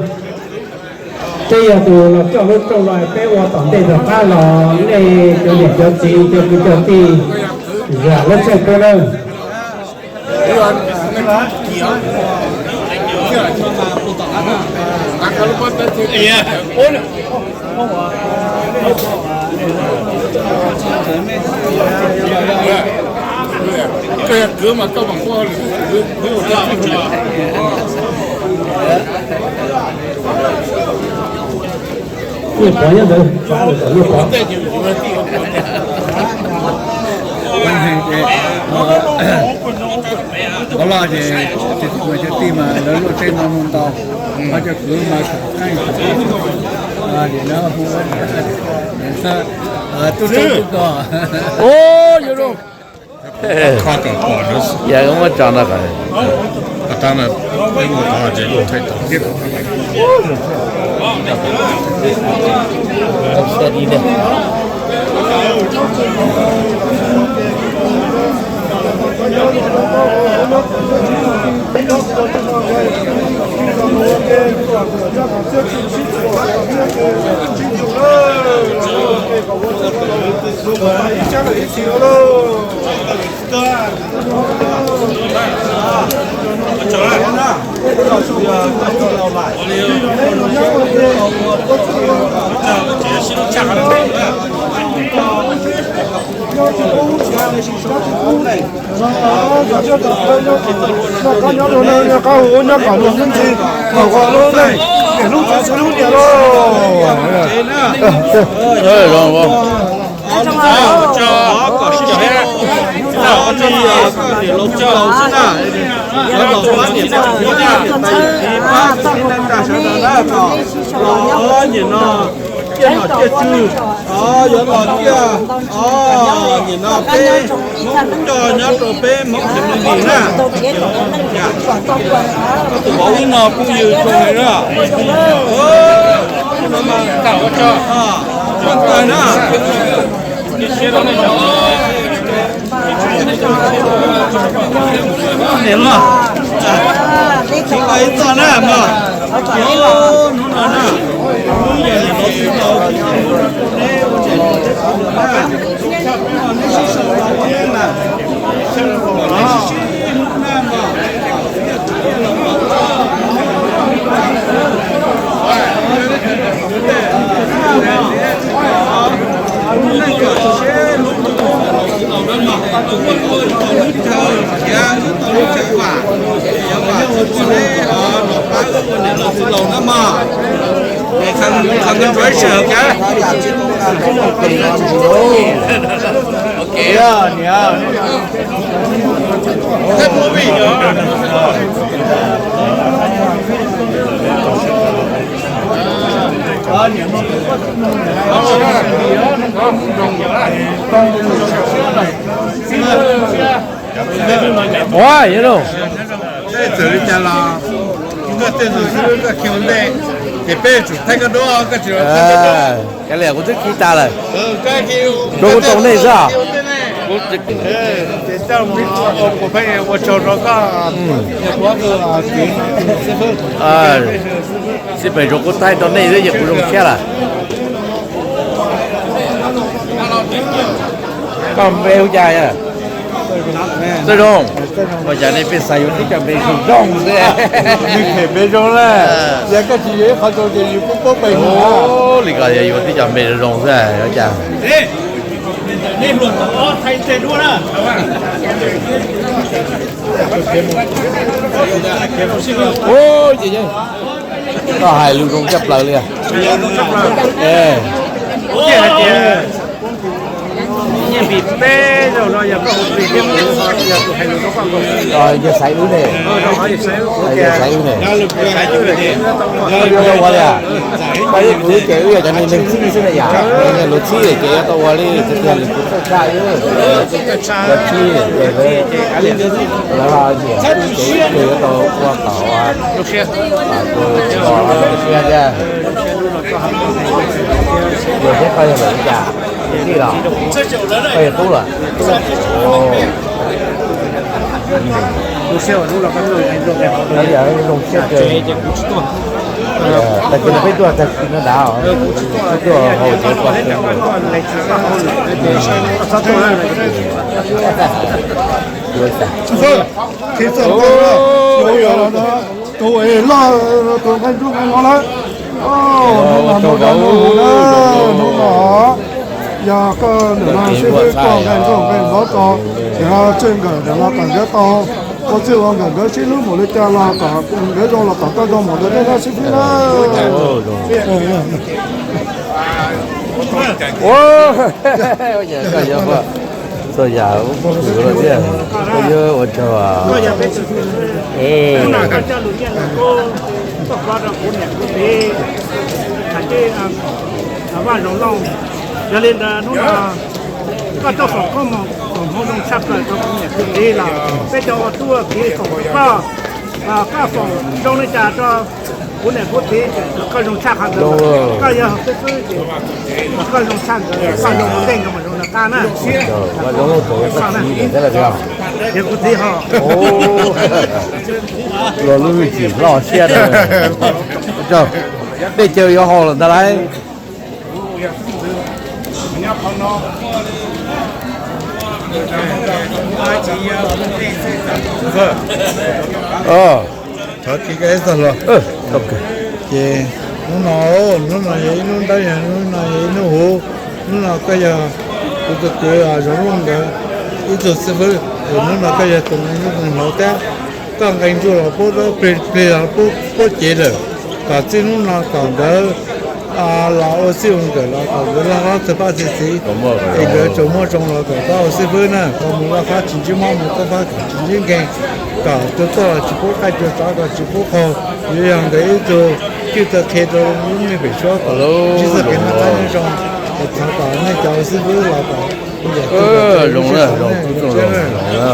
Peb yog tus los coj lub rooj no, peb ua tom ntej rov qab los nej cov niam cov txiv cov kwv cov tij zam lub tsheb pub nawb. Nyuj pov nyob ntawd, nyuj pov. Qhov loj ces cov kwv cov tij mas lawv luaj teb no mus ntau, qhov cov kwv mas saum qeej saum, nim no hu tub tub ko. Ua, yuav zoo. Yog muab tso no kom. Nim no ciaj nom ciaj tswv, yuav los ciaj, nim no peb Hmoob coj nyob rau peb Hmoob community na. Koj tus vauv ib no phooj ywg txog heev na. Ua tag na. Niam los, txiv los ib txoj na mog. Hnub no na, hnub yog niam laus txiv laus, neb ua niam laus txiv laus na, neb sib sau los ua neb na, neb sib sib hlub na mog. Ua, yog lauj. Txawm li cas los koj tej tus xwb koj khi ua ntej, ces peb tsum thaij koj duab, koj tsis thaij koj duab. Kav liam, kuv twb khi tas lawm. Rau kuv tos nej xwb. Ces coj mus ua pheej ua tsaug rau koj. Xij peem tsuas kuv thaij rau nej xwb ces kuv zoo siab lawm. Koj npe hu cas? Txawj Zoo. Ua cas nej pheej xav yuav tib co npe zoo zoo xwb? Nws phem npe zoo na. Yog koj tsis yuav ib qho zoo ces yus kuj paub pes. Li ko yog yuav tib co npe zoo zoo xwb ua cas. Koj hais lus zoo tshaj plaws li. Yog xaiv wb ne, yog xaiv wb ne. Ua li, koj ib kuv ces wb yog cov neeg txhij xwb na yom, luag txhib ces yuav tau ua li tiag tiag li kuv txawj tshaj wb. Luag txhib ces lawv los nyiam wb ces wb yuav tau ua kom ua, kom tus siab thiab. Yog thiab koj yog lawv li cas? Tij los? Koj yog tub los? Zoo siab. Tag kis no peb tuaj tag kis no dav, peb tuaj haus cov kua xwb. Tus es loj, tus nqaij ntsuab nqaij no na. Hnub no hnub no hnub no, yog koj ntawm no sib fwb koj nqaij ntsuab nqaij ntsuab tso, yog tswj nkawm ntawm no kom nkawd tau ua txij ua nkawm, nkawd sib hlub mus li cas los kom nkawd zoo los kom koj zoo mus rau nej sib fwb na. Txhua yam ua tsaug, koj yuav ua tsaug. Vaj Zoov Lauj, yog li ntawd hnub no koj tuaj foom koob foom hmoov zoo tshaj plaws rau kuv niam kuv txiv los peb cov ua tub ua kiv foom koj, koj foom zoo li cas rau kuv niam kuv txiv, koj zoo tshaj qhov ntawd. Koj yog xib fwb ces koj zoo tshaj nkawd, koj zoo ua ntej nkawd mas zoo nws qab na. Yog kuv txiv ho. Luag lub hwj chim loj siab. Dej cawv yuav haus lawm ntag lauj. Thov kis koj ib txoj hlua. Ces hnub no, hnub no yog ib hnub ntuj, yog hnub no yog ib hnub huv. Hnub no koj yog kuv tus kwv Zoov Lauj nkawd ib tug xib fwb, es hnub no koj yog tus nqi hnub nqi hauv thiab. Koj nqi ntsuj los pub dawb, plig los pub cev lawm, kom txij hnub no kom nkawd los ua txij ua nkawm los kom nkawd loj hlob txog pab txog txiv, es nkawd tsuas muaj zoo los kom koj ua xib fwb na, koj mus loj fab tsis ntsib mob, mus toj fab kom tsis ntsib nkeeg, kom tus tuaj los tsis pub qaij, tus tsov kom tsis pub qaug, yuav yog nkawd ib tug cwj tau qhia rau lub neej pem suab kom ntsib txoj kev noj qab nyob zoo. Es thov kom nej cov ua xib fwb los kom zoo, zoo, zoo.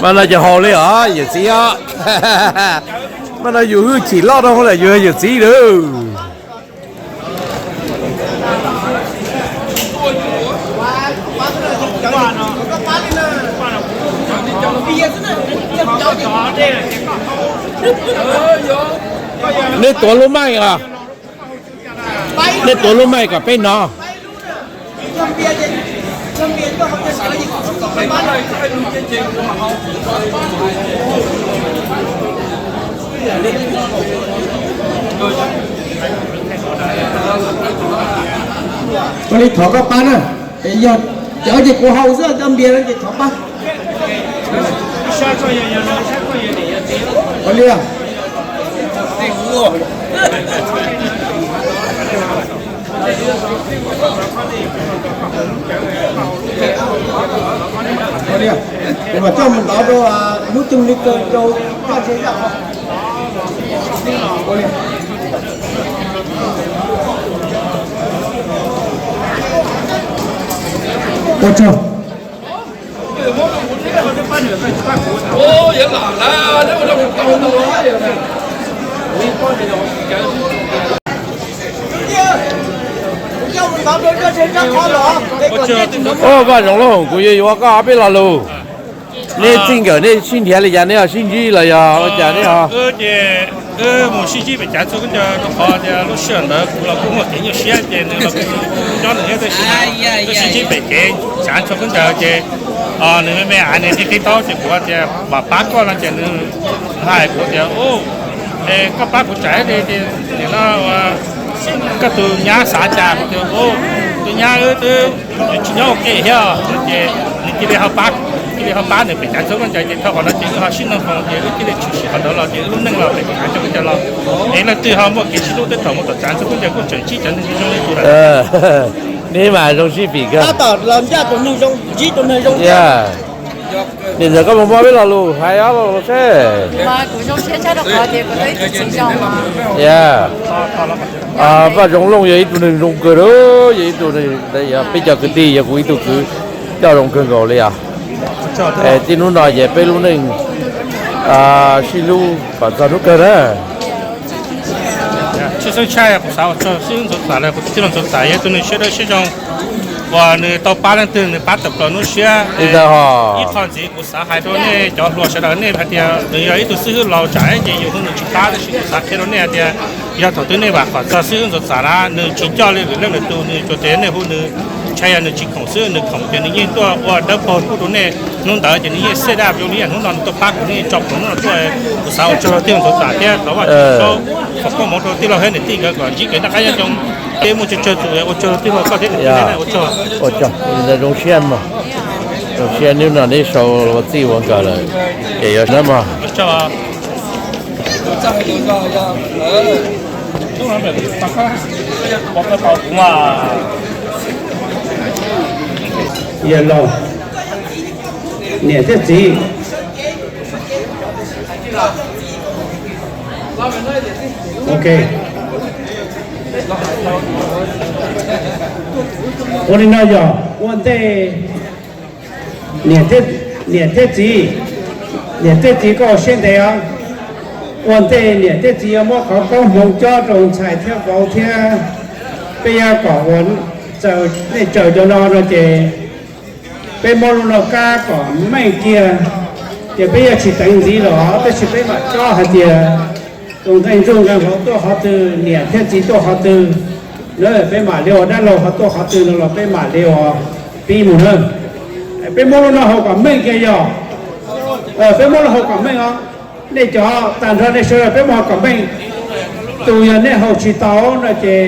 Mas no ces haus li os yawm txiv os. Mas no yus hwj chim loj rau lawm yus yog yawm txiv lawm. Nej tuav lub maij os. Nej tuav lub maij kom peb hnov. Ua li thov koj pab na, es yog cov ces kuv haus xwb, cov npias no ces thov pab. Ua li, kuv mam coj mus ntov rau hnub twg li kawg rau koj ntsia zaj qhov. Ua li. Ua tsaug. Vaj Zoov Looj, kuv yuav yuav koj ob peb lo lus. Nej txij nkawm nej sib nrhiav li cas, nej ho sib ntsib los yog ua cas nej ho? Ces wb mus sib ntsib pem cav txhua khaub ncaws rau qhov tias lub sij hawm ntawd kuv los kuj muaj kev nyuaj siab ces nws los kuj nyob nws thiab tab sis wb sib ntsib pem kev cav txhua khaub ncaws ces nws me me av nws qhib qhib taub ces kuv tias mam pab koj no ces nws hais kuv tias, koj pab kuv tsam li tias nim no koj tus nyab xav cas? Kuv tias, tus nyab wb twb tsis nyob ua ke thiab ces nws cia li ho pab, cia li ho pab nws pem cav txhua khaub ncaws ces thaum qhov no ces wb ho sib nug qhov ces wb cia li tshwm sim qhov ntawd los ces wb lub neej los pem cav txhua khaub ncaws los. Es leej twg ho muaj kev sib hlub tej thaum mus tom cav txhua khaub ncaws kuj tseem ntsib cov neeg zoo li tus. Nej mas zoo sib pim kawg. Tab tom los ncaj tus neeg zoo, ntsib tus neeg zoo. Nim ntawd koj mus muab peb lo lus hais ob lo lus seb. Vaj Zoov Looj yog ib tug neeg zoo kawg li, yog ib tug, peb cov kwv tij yog kuv ib tug kwv coj zoo kawg nkaus li os. Txij hnub no ces peb lub neej sib hlub kom txog hnub kawg na. Tshwj xeeb tshaj kuv xav ua tsaug xwb ntxuav txam lawm, kuv tij laug ntxuav txam yog tus neeg siab dawb siab zoo uas nws tau pab leej twg nws pab tawm plaws hnub siab. Ib qho ntxiv kuv xav hais rau nej cov hluas sawv daws, nej hais tias nws yog ib tug xib hwb laus tsam ces yus hu nws tsis pab, tab sis kuv xav qhia rau nej hais tias yog thaum twg nej vam kom txog xib hwb ntxuav txam na, nws tsis coj li lwm leej lwm tus, nws tsuas tias nej hu nws, ntshai yog nws tsis khoom xwb, nws khoom ces nws yeej tuaj ua dawb paug pub rau nej. Hnub ntawd ces nws yeej xej daj zoo li yam hnub no nws tuaj pab kuv, nws yeej tso khoom hnub no tuaj. Kuv xav ua tsaug rau tij laug ntxuav txam thiab thov Vajtswv txhawb foom koob hmoov rau tij laug thiab niam tij nkawd kom ntsib kev noj qab nyob zoo. Peb muaj tsawg tsawg tus, ua tsaug rau tij laug koj thiab niam tij. Ua tsaug, zoo siab mog, zoo siab hnub no neb sau ua txij ua nkawm lawm, ces yuav na mog. Yawg laus, niam thiab txiv. Ok. Ua li no yog ua ntej, niam thiab txiv, niam thiab txiv koj ua siab ntev os. Ua ntej niam thiab txiv yuav muab qhov koob hmoov cob rau ntxhais thiab vauv thiab peb yuav kom ua, nej tsaws cov no no ces peb muab lub no kab kom meej kiag, ces peb yuav tsis teev ntxiv los tab sis peb mam cob hais tias tus nqe ntsuj nqe hauv tuaj qhov twg, niam thiab txiv tuaj qhov twg, peb mam li ua, dab laug ho tuaj qhov twg no los peb mam li ua pib mus na. Peb muab lub no haus kom meej kiag yog, peb muab lub haus kom meej os. Nej cov tag nrho nej sawv daws peb muab haus kom meej. Tus yog nej haus tsis tau no ces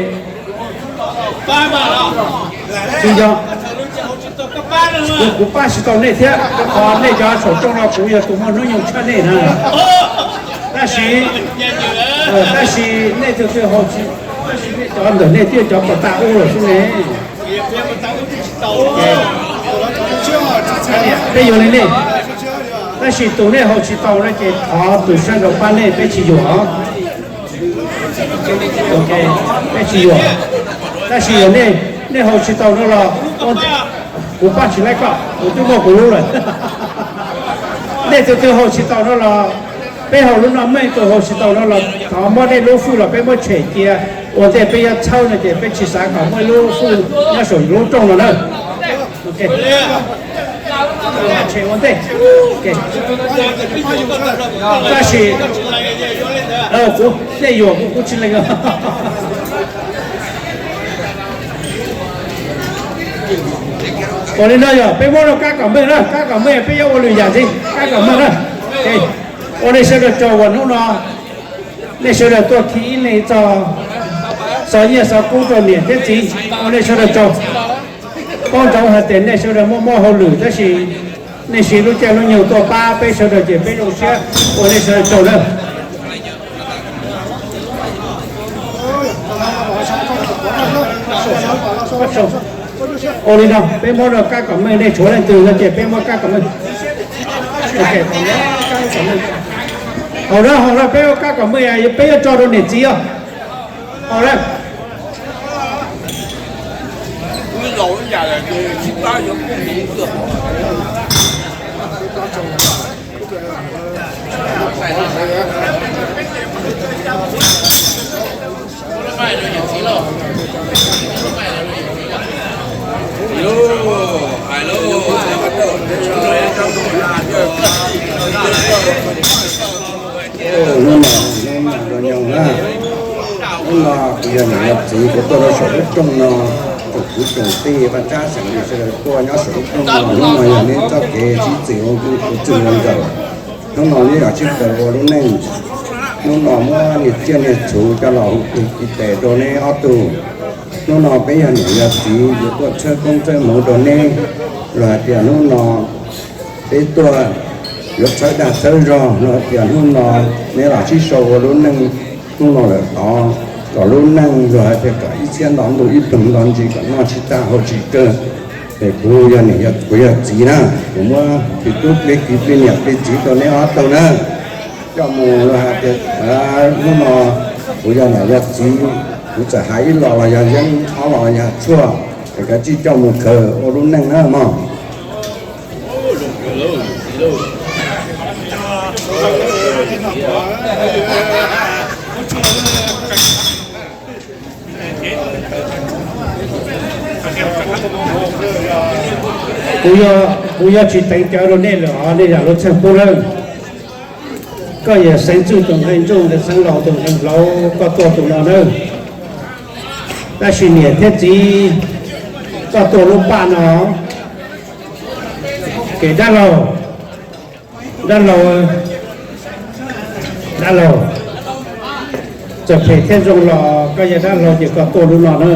tsis yog, kuv pab tsis tau nej thiab, rau qhov nej cov saum rooj no kuv yog tus muaj hnub nyoog tshaj nej na. Tab sis, tab sis nej tus twg haus tsis, tab sis nej cov ntawm nej twb yog cov pom tag ub lawm xwb ne. Peb yuav li nej, tab sis tus nej haus tsis tau no ces thov tus sab nraud pab nej, peb tsis yuam. Peb tsis yuam. Tab sis yog nej, nej haus tsis tau no los kuv pab tsis laib koj, kuv twb muaj kuv lub lawm. Nej tus twg haus tsis tau no los peb haus lub no meej, tus haus tsis tau no los thov muab nej lub fwj los peb muab tshem cia. Ua ntej peb yuav txhawb no ces peb tsis xav kom muaj ib lub fwj nyob saum lub rooj no na. Tshem ua ntej. Tab sis, kuv, nej yuam kuv, kuv tsis lees. Ua li no yog peb muab rau kab kom meej na, kab kom meej peb yuav ua lwm yam ntxiv, kab kom meej na. Ua nej sawv daws tsaug uas hnub no nej sawv daws tuaj khi ib leeg txog, txog nyiaj txog kub rau niam thiab txiv, ua nej sawv daws tsaug. Paub ntsoov hais tias nej sawv daws muaj muaj hauj lwm tab sis nej siv lub caij lub nyoog tuaj pab peb sawv daws ces peb zoo siab, ua nej sawv daws tsaug na. Ua li no peb muab rau kab kom meej, nej tshuav leej twg no ces peb muab kab kom meej. Haus na, haus na, peb muab kab kom meej, peb yuav tso rau niam txiv os. Haus na. Nyob zoo na, hnub no kuv yog niam yog txiv kuv tuaj rau saum lub rooj no, tsoom kwv tsoom tij vaj tsab xeem sawv daws tuaj nyob saum lub rooj no. Hnub no yog neb txoj kev sib txwm ua txwj ua nkawm. Hnub no neb los sib txawm ua lub neej. Hnub no muab niag tsiaj niag txhu coj los hu tus txiv tes rau neb ob tug. Hnub no peb yog niam yog txiv yuav tuaj txhawb koob txhawb hmoov rau neb, los hais tias hnub no peb tuaj yuav txhawb dag txhawb zog, los hais tias hnub no neb los sib sau ua lub neej, hnub no lawm tod, kom lub neej los hais tias kom ib txhiab nto ntuj ib pleeg nto ntsis kom noj tsis tag haus tsis kawg. Es kuv yog niam, kuv yog txiv na, kuv muab tus tub plig kiv plig niam plig txiv rau neb ob tug na. Coj mus los hais tias hnub no kuv yog niam yog txiv, kuv txawm hais ib los los yog yeeb, ob los yog tshuaj, es kav tsij coj mus khaws ua lub neej na mog. Kuv yog, kuv yog tsis teev cawv rau nej lawm os, nej zam lub txheej pub lawm. Koj yog Xeev Txwj tus nqe ntsuj, Xeev Laus tus nqe hlau, koj tuaj tus no nawb. Tab sis niam thiab txiv, koj tuaj lub paj no. Ces dab laug, dab laug, dab laug, txawm phem thiab zoo los koj yog dab laug ces koj tuaj lub no na.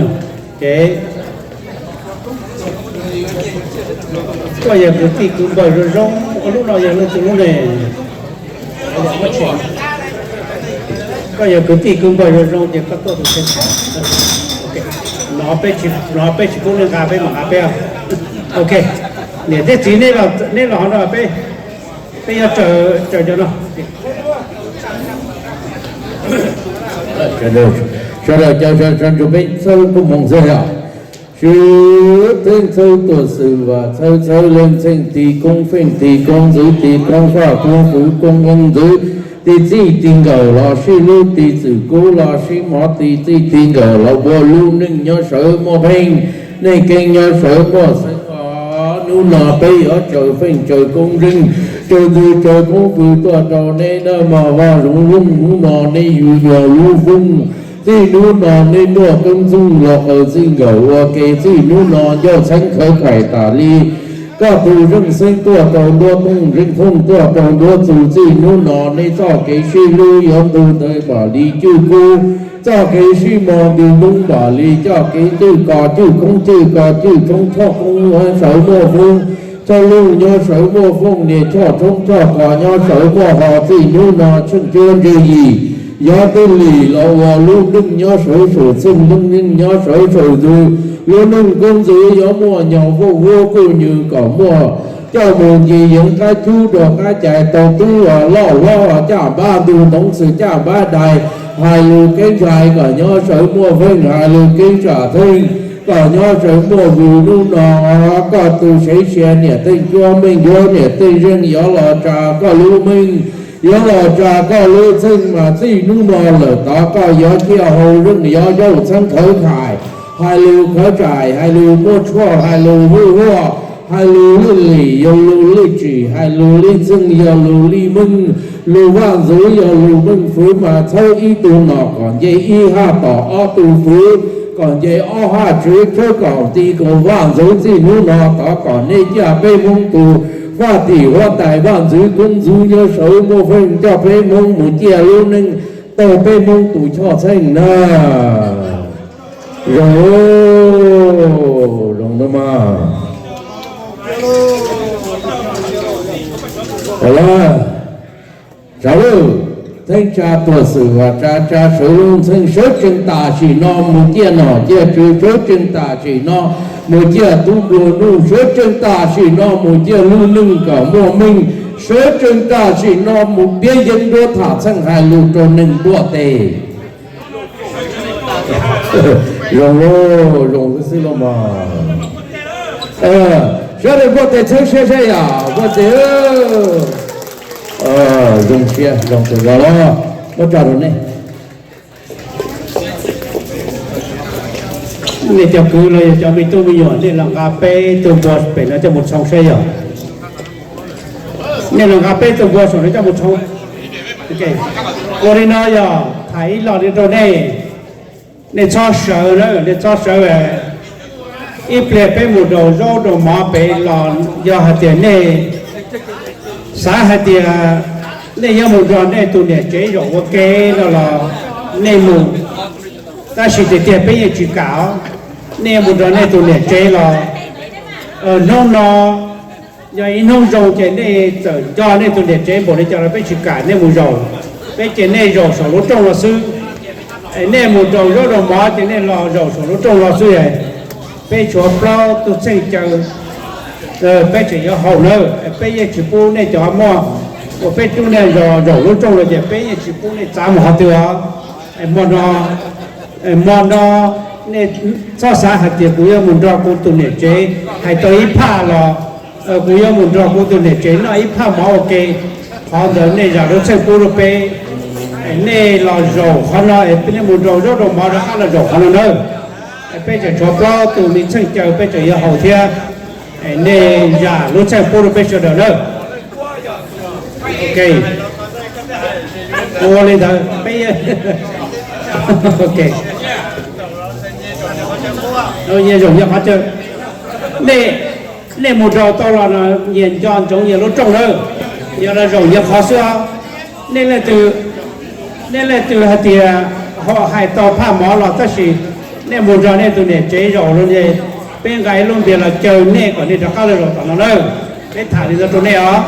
Ces koj yog kwv tij kwv npawg zoo zoo, ua lub no yog leej twg lub ne? Koj yog kwv tij kwv npawg zoo zoo ces koj tuaj tus tseem. No peb tsis, no peb tsis pub nej nqa, peb mam nqa peb. Ok, niam thiab txiv, neb los no peb, peb yuav tsaws cov no. Sawv daws caw sawv ntsug peb txhawb koob hmoov xwb yom. Sib txhawb tuam xwm vam txhawb, txhawb leej txheej tis koob feej tis koob ntxwv tis koob faj koob fwv koob feej ntxwv, tis txij tis nkawm los sib hlub tis txwm kub los sib hmov tis txij tis nkawm los ua lub neej nyob sawv muaj pheej, neej keeb nyob sawv muaj xeeb os. Hnub no peb yuav tsaws feej tsaws koob nreej, tsaws ntxwv tsaws koob fwv tuaj rau neb nawb mog Vaj Zoov Looj. Hnub no neb yug yog lub foob, txij hnub no neb muaj keeb ntxoog los qaws txij nkawm ua ke, txij hnub no ncauj txheeb khawv khaim tas li. Koj tus zeej xeeb tuaj rau nruab tooj, zeej thooj tuaj rau nruab txuj, txij hnub no neb txoj kev sib hlub yuav ntug ntawd npam li cwj kub, txoj kev sib mos ntws ntoo npam li coj kev cwj kos cwj koob cwj kos cwj tshoob, choj koob nyob sawv muaj foob, choj looj nyob sawv muaj fooj, niam choj tshoob choj kos nyob sawv muaj hos. Txij hnub no tsheej cuab ntseg yim yuav tij lim los ua lub neej nyob sawv saum txheej, lub neej nyob sawv saum ntxwv, lub neej koob ntxwv yuav muaj nyo voj vuab kuj nws kom muaj coj mus nce yeev qab cub rau qab cais tau tub loj hlob caj npab ntug, hmoov xwm caj npab dais, hais lus keeb ntshai kom nyob sawv muaj feej, hais lus keeb tsam theej kom nyob sawv muaj vwm. Hnub no koj tus sev sia niam tej cuab meej yuav niam tej zeej yuav los tsa koj lub meej, yuav los tsa koj lub txheej mas txij hnub no lawm tod koj yuav ciaj hau zeej, yuav zaum txheeb khawv khaim, hais lus khawv khaim, hais lus muaj tshuaj, hais lus huj huaj, hais lus lwj lim, yog lus lwj tsim, hais lus lwj txheej, yog lus lwj meej, lus vaj ntxwv, yog lus meej fwv mas txhawb ib tug nom kom nce ib haj tom ob tug fwv, kom nce ob haj tsev, tshawb kom ti kaus vaj ntxwv. Txij hnub no tod kom nej ciaj peb Hmoob tus faj tim huab tais vaj ntxwv koob ntxwv nyob sawv muaj feej, coj peb Hmoob mus ciaj lub neej, tau peb Hmoob tus choj txheej na. Zoo, zoo na mas. Ua li, tsa lawm, theej tsa tuam xwm vam tsa, tsa sawv lub txheej, sawv tsees tam sim no mus ciaj nom ciaj tswv, sawv tsees tam sim no mus ciaj tub nplua nuj, sawv tsees tam sim no mus ciaj lub neej kom muaj meej, sawv tsees tam sim no mus piav yeeb nruab tham txheej hais lus rau neeg npuaj tes. Zoo, zoo xwb los mas. Sawv daws npuaj tes txhawb siab saib yom, npuaj tes. Zoo siab zoo tus zos los, muab tso rau nej. Nej cov kwv los yog cov me tub me nyuam, nej los nqa peb tug npua pem no coj mus tshoo saib yom. Nej los nqa peb tug npua saum no coj mus tshoo. Ua li no yog Hais ib lo li rau nej, nej txhob sawv na, nej txhob sawv. Ib pliag peb mus rau zaub rau mov pem los yog hais tias nej xav hais tias nej yuav mus nrog nej tus niam tsev zaum ua ke no los nej mus, tab sis tiag tiag peb yeej tsis kam os. Nej yuav mus nrog nej tus niam tsev los hnub no yog ib hnub zoo ces nej txawm nco nej tus niam tsev npaum li cas los peb tsis kam nej mus zaum, peb cia nej zaum saum lub rooj no xwb. Nej mus rau zaub rau mov ces nej los zaum saum lub rooj no xwb. Peb tshuav plaub tug txheej caw peb tseem yuav haus nawb, peb yeej tsis pub nej cov muaj uas peb rub nej zaum lub rooj no ces peb yeej tsis pub nej txav mus qhov twg os. Hmo no, hmo no nej txhob xav hais tias kuv yuav mus nrog kuv tus niam tsev hais tau ib phaj los kuv yuav mus nrog kuv tus niam tsev noj ib phaj mov ua ke. Qhov ntawd nej zam lub txheej pub rau peb. Nej los zaum qhov no, nej mus nrog zaub rau mov rov qab los zaum qhov no nawb. Peb tseem tshuav plaub tus me txheej caw peb tseem yuav haus thiab. Nej zam lub txheej pub rau peb sawv daws nawb. Ok, ua li ntawd peb, ok, nyias zaum nyias qhov chaw. Nej, nej mus rau tau los nyias nco ntsoov nyias lub rooj nawb. Yog los zaum nyias qhov xwb os. Nej leej twg, nej leej twg hais tias ho hais tau phaj mov los tab sis nej mus nrog nej tus niam tsev zaum los ces peb nqa ib lub npias los caw nej kom nej rov qab los zaum tom no nawb. Peb tham li ntawd rau nej os.